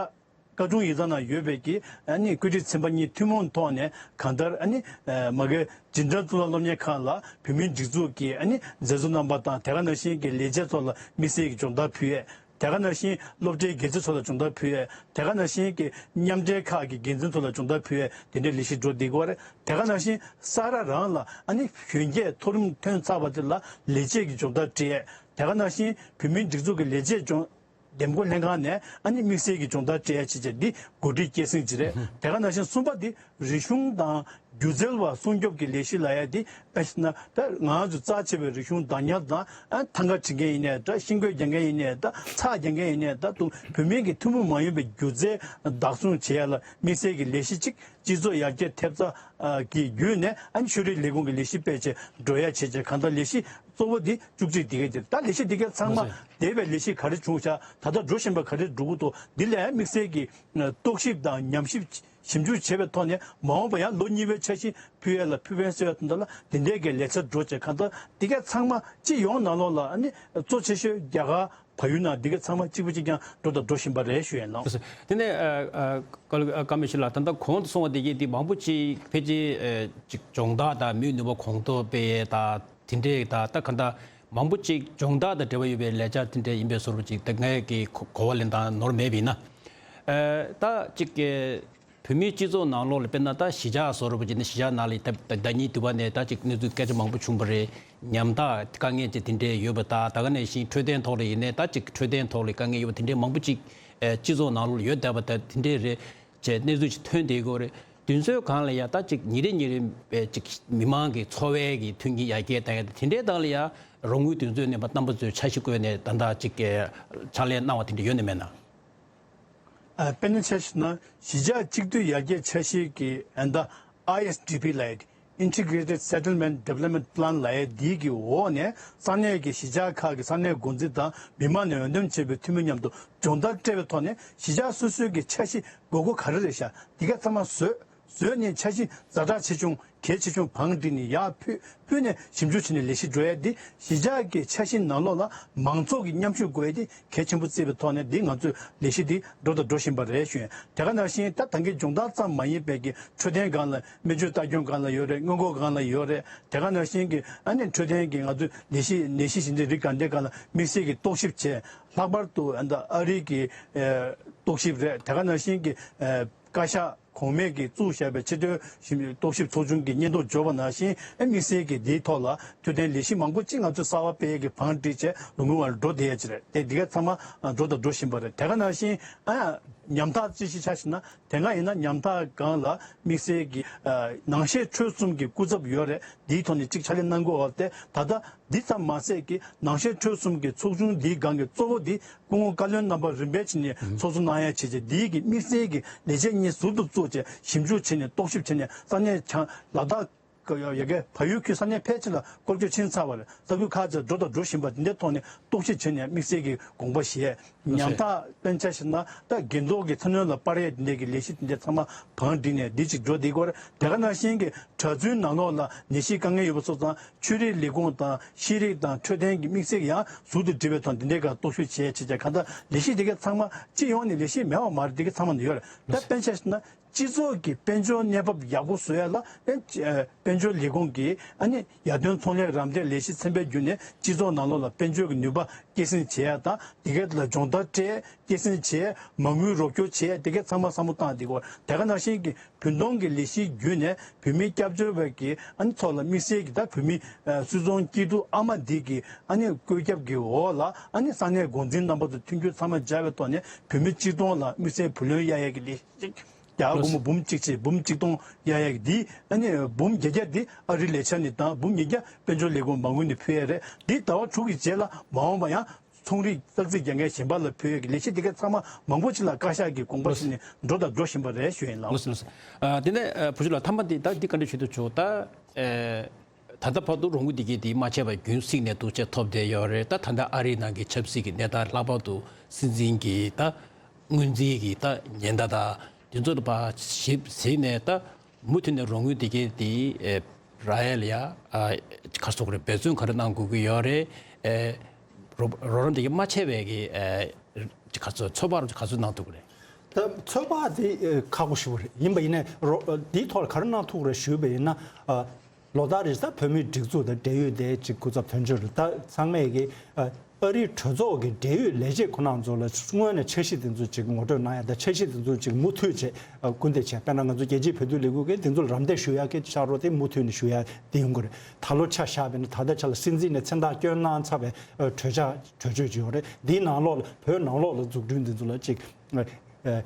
བཀའ་དྲུང་ཡིག་ཚང་ནང་ཡོད་པའི་གི་ཨ་ནི་བཀོད་སྒྲིག་ཚན་པ་གཉིས་ཐུན་མོང་ཐོག་ནས་གང་ལྟར་ཨ་ནི་ཨ་མ་གི་འཛིན་གྲྭ་གཙུག་ལག་སློབ་གཉེར་ཁང་ལ་བོད་མིའི་སྒྲིག་འཛུགས་ཀྱི་ཨ་ནི་མཛད་གཙོ་རྣམ་པ་དང་། དེ་ག་ནང་བཞིན་གྱི་ལས་བྱེད་ཚོ་ལ་དམིགས་བསལ་གྱི་སྦྱོང་བརྡར་ཕུལ་ཡས། དེ་ག་ནང་བཞིན་སློབ་གྲྭའི་དགེ་རྒན་ཚོ་ལ་སྦྱོང་བརྡར་ཕུལ་ཡས། དེ་ག་ནང་བཞིན་གྱི་མཉམ་འབྲེལ་ཁག་གི་འགན་འཛིན་ཚོ་ལ་སྦྱོང་བརྡར་ཕུལ་ཡས། དེ་འདྲའི་ལས་གཞི་འགྲོ་བསྡད་ཀྱི་ཡོད་རེད། དེ་ག་ནང་བཞིན་ས་ར་རང་ལ་ཨ་ནི་གཞོན་སྐྱེས་མཐོ་རིམ་ཐོན་ཚར་བ་དེ་ལ་ལས་བྱེད་ཀྱི་སྦྱོང་བརྡར་སྤྲད་ཡས། དེ་ག་ནང་བཞིན་བོད་མིའི་སྒྲིག་འཛུགས་ཀྱི་ལས་བྱེད་སྦྱོང་འདེམས་བསྐོ་ལྷན་ཁང་ནས་ཨ་ནི་དམིགས་བསལ་གྱི་སྦྱོང་བརྡར་སྤྲད་ཡས་བྱས་བྱས་འདི་འགོ་ཁྲིད་སྐྱེད་སྲིང་ཅིག་རེད། དེ་ག་ནང་བཞིན་གསུམ་པ་འདི་རིག་གཞུང་དང་སྒྱུ་རྩལ་བ་སྲུང་སྐྱོབ་ཀྱི་ལས་གཞི་ལབ་ཡས་འདི། དཔེར་ན་ད་ང་ཚོ་རྩ་ཆེ་བའི་རིག་གཞུང་བདག་ཉར་དང་ཨ་ཐང་ག་བྱེད་མཁན་ཡིན་ནའི་འདྲ། ཤིང་བརྐོས་རྒྱག་མཁན་ཡིན་ནའི་འདྲ། ཚྭ་རྒྱག་མཁན་ཡིན་ནའི་འདྲ། དུ་བོད་མིའི་གི་ཐུན་མོང་མ་ཡིན་པའི་སྒྱུ་རྩལ་བདག་བཟུང་བྱེད་ཡ་ལ་དམིགས་བསལ་གྱི་ལས་གཞི་གཅིག་སྤྱི་ཚོགས་ཡར་རྒྱས་ཐེབས་རྩ་གི་བརྒྱུད་ནས་ཨ་ནི་ཤེས་རིག་ལས་ཁུངས་ཀྱི་ལས་གཞི་སྤེལ་བྱས་འགྲོ་ཡ་བྱེད་བྱས། གང་ལྟར་ལས་གཞི་གཙོ་བོ་འདི་བཅུ་གཅིག་འདི་ག་འདིར། ད་ལས་གཞི་འདི་གའི་ཚང་མ་འདས་པའི་ལས་གཞི་ག་རེ་བྱུང་ཤག་ད་ལྟ་འགྲོ་བཞིན་པ་ག་རེ་འགྲོ་གི་འདུག་འདི་ལ་དམིགས་བསལ་གྱི་རྟོག་ཞིབ་དང་ཉམས་ཞིབ་ཞིབ་འཇུག་བྱས་པའི་ཐོག་ནས་མ་འོངས་པ་ཡང་ལོ་གཉིས་པའི་འཆར་གཞི་ཕུལ་ཡས་ལ་ཕུགས་ཕན་གསོས་ཡ་དོན་དག་ལ་འདི་འདྲའི་གི་ལས་འཆར་འགྲོ་བྱས། གང་ལྟར་འདི་ག་ཚང་མ་སྤྱི་ཡོངས་ནང་ལོགས་ལ་ཨ་ནི་གཙོ་ཆེ་ཤོས་རྒྱ་གར་བལ་ཡུལ་ནང་འདི་ག་ཚང་མ་གཅིག་པ་གཅིག་རྐྱང་འགྲོ་དང་འགྲོ་བཞིན་པ་རེད་ཞུ་ཡས་ལགས། དེ་ནས་ཨ་ཨ་བཀའ་བློན་བཀའ་མོལ་ཞུ་ལགས། ད་ལྟ་གོང་དུ་སོང་བ་འདི་གས་འདི་མང་པོ་ཅིག་ཕལ་ཆེར་ཨ་ཅིག་སྦྱོང་བརྡར་དང་མིའི་ནུས་པ་གོང་མཐོར་སྤེལ་ཡས་དང་དེ་འདྲའི་དང་། ད་གང་ལྟར་མང་པོ་ཅིག་སྦྱོང་བརྡར་དང་འབྲེལ་བ་ཡོད་པའི་ལས་འཆར་དེ་འདྲ་ཡིན་པའི་བཟོ་འདྲ་ཅིག་ད་ངས་ཀྱི་གོ་གོ་བ་ལེན་སྟངས་ནོར་མེད་པ་ཡིན་ན། ཨ་ད་ཅིག་གི་ བོད་མིའི་སྤྱི་ཚོགས་ནང་ལོགས་ལ་དཔེར་ན་ད་གཞིས་ཆགས་བཟོ་འདྲ་པོ་ཅིག་ནི་གཞིས་ཆགས་ནང་ལ་ད་ད་ཟླ་ཉིན་དུ་བ་ནས་ད་ཅིག་གནས་ཚུལ་སྐད་ཆ་མང་པོ་བྱུང་བ་རེད། ཉམ་ཐག་དཀའ་ངལ་ཅིག་དེ་འདྲས་ཡོད་པ་ད་ད་ག་ནང་བཞིན་འཕྲོད་བསྟེན་ཐོག་ལ་ཡིན་ནའི་ད་ཅིག་འཕྲོད་བསྟེན་ཐོག་ལ་དཀའ་ངལ་ཡོད་པ་དེ་འདྲས་མང་པོ་ཅིག་སྤྱི་ཚོགས་ནང་ལོགས་ལ་ཡོད་བསྡད་པ་ད་དེ་འདྲས་རེད། བྱས་གནས་ཚུལ་ཅིག་ཐོན་བསྡད་ཀྱི་ཡོད་རེད། དུས་ཚོད་གང་ལ་ཡ་ད་ཅིག་ཉིན་རེ་ཉིན་རེ་ཅིག་མི་མང་གི་འཚོ་བའི་གི་མཐུན་རྐྱེན་ཡར་རྒྱས་བཏང་ཡ་དེ་འདྲའི་སྟེང་ལ་ཡ་རོགས་དངུལ་དུས་ཚོད་ནས་མ་རྣམ་པ་ཚོས་འཆར་གཞི་བཀོད་ནས་ད་ལྟ་ཅིག་ཕྱག་ལས་གནང་བ་དེ་འདྲ་ཡོད་ནི་མེད་ན། ཨ། དཔེར་ན་ཆ་བཞག་ན་གཞིས་ཆགས་གཅིག་སྡུད་ཡར་རྒྱས་འཆར་གཞི་གི་ཨ་ད་ཨའི་ཨེས་ཌི་པི་ལབ་ཡ་དེ། Integrated Settlement Development Plan ལབ་ཡ་འདི་གི་འོག་ནས་ས་གནས་ཀྱི་གཞིས་ཆགས་ཁག་གི་ས་གནས་འགོ་འཛིན་དང་མི་མང་ནས་འོས་འདེམས་བྱས་པའི་འཐུས་མི་མཉམ་དུ་སྦྱོང་བརྡར་སྤྲད་པའི་ཐོག་ནས་གཞིས་ཆགས་སོ་སོའི་གི་འཆར་གཞི་དགོས་མཁོ་ག་རེ་རེད་ཤག་འདི་ག་ཚང་མ་བཟོས། བཟོས་ནས་འཆར་གཞི་ཛ་དྲག་ཆེ་ཆུང་གལ་ཆེ་ཆུང་བང་བསྒྲིགས་ནས་ཡར་ཕུལ། ཕུལ་ནས་ཞིབ་འཇུག་བྱས་ནས་ལས་གཞི་འགྲོ་ཡ་འདི་གཞིས་ཆགས་ཀྱི་འཆར་གཞི་ནང་ལོགས་ལ་མང་ཚོགས་ཀྱི་མཉམ་ཞུགས་དགོས་ཡ་འདི་གལ་ཆེན་པོ་བརྩིས་པའི་ཐོག་ནས་འདི་ང་ཚོས་ལས་གཞི་འདི་འགྲོ་དང་འགྲོ་བཞིན་པ་རེད་ཞུ་ཡ། དེ་ག་ནང་བཞིན་ད་ད་གིན་སྦྱོང་བརྡར་ཙམ་མ་ཡིན་པའི་གི་འཕྲོད་བསྟེན་སྒང་ལ་སྨན་བཅོས་ལྟ་སྐྱོང་སྒང་ལ་ཡོད་རེད། སྔོན་འགོག་སྒང་ལ་ཡོད་རེད། དེ་ག་ནང་བཞིན་གྱི་ཨ་ནི་འཕྲོད་བསྟེན་གྱི་ང་ཚོས་ནད་གཞི་ནད་གཞི་ཞིག་འདི་རིགས་ག་འདྲའི་སྒང་ལ་དམིགས་བསལ་གྱི་རྟོག་ཞིབ་བྱས། ལྷག་པར་དུ་ཨ་ནི་ཨ་རིའི་གི་ཨེ་རྟོག་ཞིབ་རེད། དེ་ག་ནང་བཞིན་གྱི་ཨེ་བཀའ་ཤག་གོང་མས་ཀྱིས་བཙུགས་བཞག་པའི་ཆེས་མཐོའི་ཞིབ་རྟོག་ཞིབ་ཚོགས་ཆུང་གི་སྙན་ཐོ་འབྱོར་བ་ནང་བཞིན་ཨེ་དམིགས་བསལ་གྱི་འདིའི་ཐོག་ལ་འཕྲོད་བསྟེན་ལས་གཞི་མང་པོ་ཅིག་ང་ཚོས་གསར་པ་སྤེལ་ཡས་ཀྱི་བང་བསྒྲིགས་བྱས་ལོ་ངོ་བར་འགྲོ་བསྡད་ཡས་ཅིག་རེད་དེ། འདི་ག་ཚང་མ་འགྲོ་དང་འགྲོ་བཞིན་པ་རེད། དེ་ག་ནང་བཞིན་ཨ་ཉམ་ཐག་རྩིས་གཞི་ཆ་བཞག་ན། དེ་སྔ་ཡིན་ན་ཉམ་ཐག་སྒང་ལ་དམིགས་བསལ་གྱི་ཨ་ནང་བཤད་འཕྲོས་གསུམ་གྱི་སྐུ་ཚབ་ཡོད་རེད། འདིའི་ཐོག་ནས་གཅིག་ཕྱག་ལས་གནང་དགོས་པ་སྟེ། ད་ལྟ་འདི་ཙམ་མ་ཟད་ཀྱི་ནང་བཤད་འཕྲོས་གསུམ་གྱི་ཚོགས་ཆུང་འདིའི་སྒང་གི་གཙོ་བོ་འདི་སྐུ་ངོ་བཀའ་བློན་རྣམ་པ་རིམ་པས་བྱས་ནས་ཚོགས་གཙོ་གནང་ཡ་བྱས་རྗེས་འདིའི་གི་དམིགས་བསལ་གྱི་ལས་བྱེད་གཉིས་ཟུར་དུ་བཙུགས་བྱས་ཞིབ་འཇུག་བྱས་ནས་རྟོག་ཞིབ་བྱས་ནས་ས་གནས་བྱང་ལ་དྭགས་ཡ་གི་བལ་ཡུལ་ཁུལ་ས་གནས་ཕལ་ཆེར་ལ་སྐོར་སྐྱོད་ཕྱིན་ཚར་བ་རེད། ས་ཁུལ་ཁག་ཅིག་འགྲོ་དང་འགྲོ་བཞིན་པ་འདི་འདྲའི་ཐོག་ནས་རྟོག་ཞིབ་བྱས་ནས་དམིགས་བསལ་གྱི་དགོངས་པ་བཞེས། ཉམ་ཐག་དཔེར་ན་ཆ་བཞག་ན་ད་འགན་ཐོག་གི་མཐའ་སྣོན་ལ་སྤར་ཡས་འདི་འདྲའི་གི་ལས་གཞི་འདི་འདྲའི་ཚང་མ་བང་བསྒྲིགས་ནས་འདི་གཅིག་འགྲོ་བསྡད་ཀྱི་ཡོད་རེད། དེ་ག་ནང་བཞིན་གྱི་གྲྭ་བཙུན་ནང་ལོགས་ལ་ནད་གཞི་དཀའ་ངལ་ཡོད་པ་སོགས་དང་ཆོས་རིག་ལས་ཁུངས་དང་ཤེས་རིག་དང་འཕྲོད་བསྟེན་གྱི་དམིགས་བསལ་ཡང་ཟུར་དུ་བསྒྲིལ་བའི་ཐོག་འདི་འདྲའི་སྒང་རྟོག་ཞིབ་བྱས་བྱས་བྱས་གང་ལྟར་ལས་གཞི་འདི་ག་ཚང་མ་སྤྱི་ཡོངས་ནས་ལས་གཞི་མེད་པ་མ་རེད། འདི་ག་ཚང་མ་ནས་ཡོད་རེད། ད་དཔེར་ན་ཆ་བཞག་ན། སྤྱི་ཚོགས་ཀྱི་དཔལ་འབྱོར་གནས་བབ་ཡག་པོ་བཟོ་ཡ་ལ་དཔལ་ཨ་དཔལ་འབྱོར་ལས་ཁུངས་ཀྱིས་ཨ་ནི་ཡར་ཐོན་ཚོང་ལས་རམ་འདེགས་ལས་གཞི་ཚན་པའི་བརྒྱུད་ནས་སྤྱི་ཚོགས་ནང་ལོགས་ལ་དཔལ་འབྱོར་གྱི་ནུས་པ་སྐྱེད་སྲིང་བྱེད་ཡ་དང་དེ་གའི་ལ་སྦྱོང་བརྡར་སྤྲད་སྐྱེད་སྲིང་བྱེད་མ་དངུལ་རོགས་སྐྱོར་བྱེད་དེ་གའི་ཚང་མ་བསམ་བློ་བཏང་དེ་གོ། དེ་ག་ནང་བཞིན་གྱི་བུན་གཏོང་གི་ལས་གཞིའི་བརྒྱུད་ནས་བོད་མི་སྐྱབས་བཅོལ་བ་གི་ཨ་ནི་ཚོ་ལ་དམིགས་བསལ་གྱི་ད་བོད་མི་སུད་ཚོང་སྐྱིད་སྡུག་ཨ་མ་འདི་གི་ཨ་ནི་བཀོད་ཁྱབ་ཀྱི་འོག་ལ་ཨ་ནི་ས་གནས་འགོ་འཛིན་རྣམ་པ་ཚོ་མཐུན་འགྱུར་ཚང་མ་སྦྱར་བའི་ཐོག་ནས་བོད་མི་གཅིག་སྟོང་ལ་དམིགས་བསལ་བུ་ལོན་གཡར་ཡས་ཀྱི་ལས་གཞི། རྒྱ་གར་སྒོར་མོ་འབུམ་གཅིག་བྱས་འབུམ་གཅིག་སྟོང་གཡར་ཡག་འདི་ཨ་ནི་འབུམ་བརྒྱད་བརྒྱ་འདི་ཨ་རིའི་ལས་འཆར་ནས་དང་འབུམ་ཉིས་བརྒྱ་དཔལ་འབྱོར་ལས་ཁུངས་མ་དངུལ་ནས་ཕུལ་ཡས་རེད། འདི་ཟླ་བ་དྲུག་གི་རྗེས་ལ་མ་འོངས་པ་ཡང་ཚོང་རིག་ཙག་ཙིག་རྒྱག་མཁན་གཞན་པ་ལ་ཕུལ་ཡས་ཀྱི་ལས་གཞི་འདི་ག་ཚང་མ་མང་པོ་ཅིག་ལ་བཀའ་ཤག་གི་དགོངས་པ་ཞིག་ནས་འགྲོ་དང་འགྲོ་བཞིན་པ་རེད་ཞུ་ཡིན་ལགས། ལགས་སོ་ལགས་སོ། ཨ་དེ་ནས་ཨ་བུ་ཆུ་ལགས་ཐ་མ་འདི་ད་འདི་བཀའ་འདྲི་ཞུ་འདོད་བྱུང་། ད་ཨེ། ད་ལྟ་བར་དུ་རོགས་དངུལ་འདི་གའི་དེ་མ་ཆད་པར་རྒྱུན་བསྲིངས་ནས་འདུག་ཅེས་ཐོབ་བསྡད་ཡོད་རེད། ད་ད་ལྟ་ཨ་རིའི་ནང་གི་ཆབ་སྲིད་ཀྱི་གནས་སྟངས་ལྷག་པར་དུ་སྲིད་འཛིན་གྱི་ད་སྔོན་རྩིས་ཀྱི་ད་ཉེན་བརྡ་དང་དེ་ཚོ་ལ་ཕར་ཞིབ་གཟིགས་ནས་ད་མུ་མཐུད་ནས་རོགས་དངུལ་འདི་གའི་དེ་ཨེ་རག་ཡ་ལ་ཡ་ཨ་ག་རེ་ཟེར་དགོས་རེད། འབད་བརྩོན་ག་རེ་གནང་དགོས་ཀྱི་ཡོད་རེད། ཨེ་རོགས་རོགས་རམ་འདི་གའི་མ་ཆད་པའི་གི་ཨེ་ག་རེ་ཟེར་ཚོད་དཔག་རོགས་ག་ཚོད་གནང་ཐུབ་ཀྱི་རེད། ད་ཚོད་དཔག་དེ་ཨེ་ཁག་པོ་ཞེ་པོ་རེད། ཡིན་པ་ཡིན་ནའི་རོགས་འདིའི་ཐོག་ལ་ག་རེ་གནང་ཐུབ་ཀྱི་རེད་ཞུས་པ་ཡིན་ན། ཨ། ལོ་ལྟར་རེ་ད་བོད་མིའི་སྒྲིག་འཛུགས་དང་འབྲེལ་ཡོད་དེ་ཅིག་སྐུ་ཚབ་དོན་གཅོད་རེད། ད་ཚང་མས་ཀྱི་ཨ་རིའི་གྲོས་ཚོགས་ཀྱི་འབྲེལ་ཡོད་ལས་བྱེད་ཁོ་རང་ཚོ་ལ་སྔོན་ནས་འཆར་གཞི་དེ་ཚོ་ཅིག་ངོ་སྤྲོད་གནང་ཡ་དང་འཆར་གཞི་དེ་ཚོ་ཅིག་མུ་མཐུད་བྱས་ཨ་སྐུལ་འདེད་བྱས། དཔེར་ན་ང་ཚོ་རྒྱལ་སྤྱིའི་བོད་དོན་ལས་འགུལ་གྱིས་དེ་ཚོ་ལ་རམ་འདེགས་ཞུ་ཡ་གི་ཕྱག་རོགས་དེ་མུ་མཐུད་ནས་ཞུ་ཡ་དེ་ཡོང་གི་རེད། ད་ལོ་ཆ་བཞག་པ་ཡིན་ན་ད་ལྟའི་ཆ་ལ་སྲིད་འཛིན་ནས་མཚན་རྟགས་བསྐྱོན་གནང་ཚར་བའི་ཨ་གྲོས་འཆར་གྲོས་ཆོད་ཅིག་ཡོད་རེད། འདིའི་ནང་ལོགས་ལ་བོད་ནང་ལོགས་ལ་འཛུགས་སྐྲུན་དེ་ཚོ་ལ་ཅིག་ཨ་ཨ་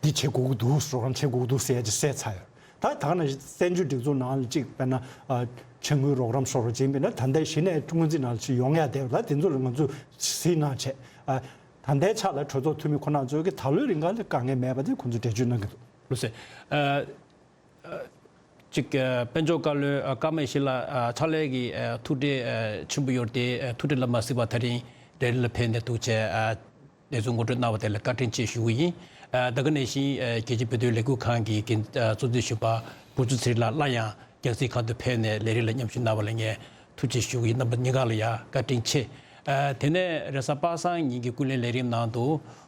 འདི་བྱེད་དགོས་ཀྱི་འདུག་རོགས་རམ་བྱེད་དགོས་ཀྱི་འདུག་ཟེར་ཡ་ཅིག་གསལ་ཚར་ཡོད། ད་ད་ག་ནང་བཞིན་བཙན་བྱོལ་སྒྲིག་འཛུགས་ནང་ལ་ཅིག་དཔེར་ན་ཨ་ཕྱི་དངུལ་རོགས་རམ་སོགས་རོགས་བྱེད་པས་ན་ད་ལྟའི་གཞི་ནས་སྔོན་རྩིས་ནང་ལ་ཅིག་ཡོང་ཡ་དེ་ལ་དེ་ཚོ་ལ་ང་ཚོས་གཟིགས་གནང་བྱས། ཨ་ད་ལྟའི་ཆ་ལ་གྲོས་ཚོགས་འཐུས་མི་ཁོ་རང་ཚོས་ཀྱི་ད་ལོའི་རིང་ག་ལ་དཀའ་ངལ་མེད་པ་དེ་ཁོང་ཚོས་འགྲེལ་བརྗོད་གནང་གི་འདུག་ལགས་སོ། ཨ་ཨ་ཅིག་ཨ་དཔལ་འབྱོར་བཀའ་བློན་ཨ་ཀརྨ་ཡེ་ཤེས་ལགས་ཨ་ཕྱག་ལས་ཀྱི་ཨ་ཐུགས་ཁྲལ་ཨ་ཆེན་པོ་ཡོད་དེ་ཨ་ཐུགས་ཁྲལ་ལ་མ་གཟིགས་པར་ད་རིང་ལས་རིམ་ལ་ཕེབས་ནས་འདུག་བྱས་ཨ་གནས་ཚུལ་ངོ་སྤྲོད་གནང་བ་དེ་ལ་བཀའ་དྲིན་ཆེ་ཞུ་གི་ཡིན། ཨ་ད་ག་ནང་བཞིན་ཨ་རྒྱལ་སྤྱིའི་བོད་དོན་ལས་འགུལ་ཁང་གི་འགན་ཨ་གཙོ་འཛིན་ཞུ་བ་བུ་ཆུ་ཚེ་རིང་ལགས་སླར་ཡང་རྒྱལ་སྲིད་ཁང་དུ་ཕེབས་ནས་ལས་རིམ་ལ་མཉམ་ཞུགས་གནང་བ་ལ་ངས་ཐུགས་རྗེ་ཞུ་གི་ཡིན། རྣམ་པ་གཉིས་ཀ་ལ་ཡང་བཀའ་དྲིན་ཆེ། ཨ་དེ་ནས་རེས་གཟའ་པ་སངས་ཉིན་གྱི་ཀུན་གླེང་ལས་རིམ་ནང་དུ་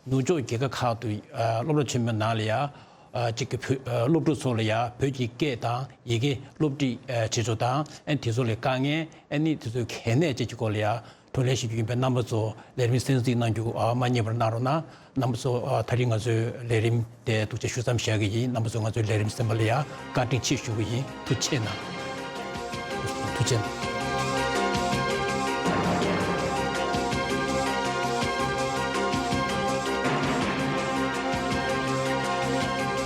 ནུབ་ཕྱོགས་རྒྱལ་ཁབ་ཁག་ཏུ་ཨ་སློབ་གྲྭ་ཆེན་མོའི་ནང་ལ་ཡང་ཨ་གཅིག་གི་བོད་ཨ་སློབ་ཕྲུག་ཚོ་ལ་ཡང་བོད་ཀྱི་སྐད་དང་ཡི་གེ་སློབ་ཁྲིད་ཨ་བྱེད་ཕྱོགས་དང་ཨ་དེ་ཚོ་ལ་དཀའ་ངལ་ཨ་ནི་དེ་ཚོའི་གལ་གནད་བཅས་ཀྱི་སྐོར་ལ་ཡང་། བགྲོ་གླེང་ཞུ་རྒྱུ་ཡིན་པས། རྣམ་པ་ཚོ་ལས་རིམ་གསན་གཟིགས་གནང་རྒྱུ་ཨ་མ་བསྙེལ་བར་གནང་རོགས་གནང་། རྣམ་པ་ཚོ་ཨ་ད་རིང་ང་ཚོའི་ལས་རིམ་དེ་ཐུགས་རྗེ་ཆེ་ཞུ་མཚམས་བཞག་གི་ཡིན། རྣམ་པ་ཚོ་ང་ཚོའི་ལས་རིམ་གསན་པ་ལ་ཡང་བཀའ་དྲིན་ཆེ་ཞུ་གི་ཡིན། ཐུགས་རྗེ་ཆེ་གནང་། ཐུགས་རྗེ་གནང་།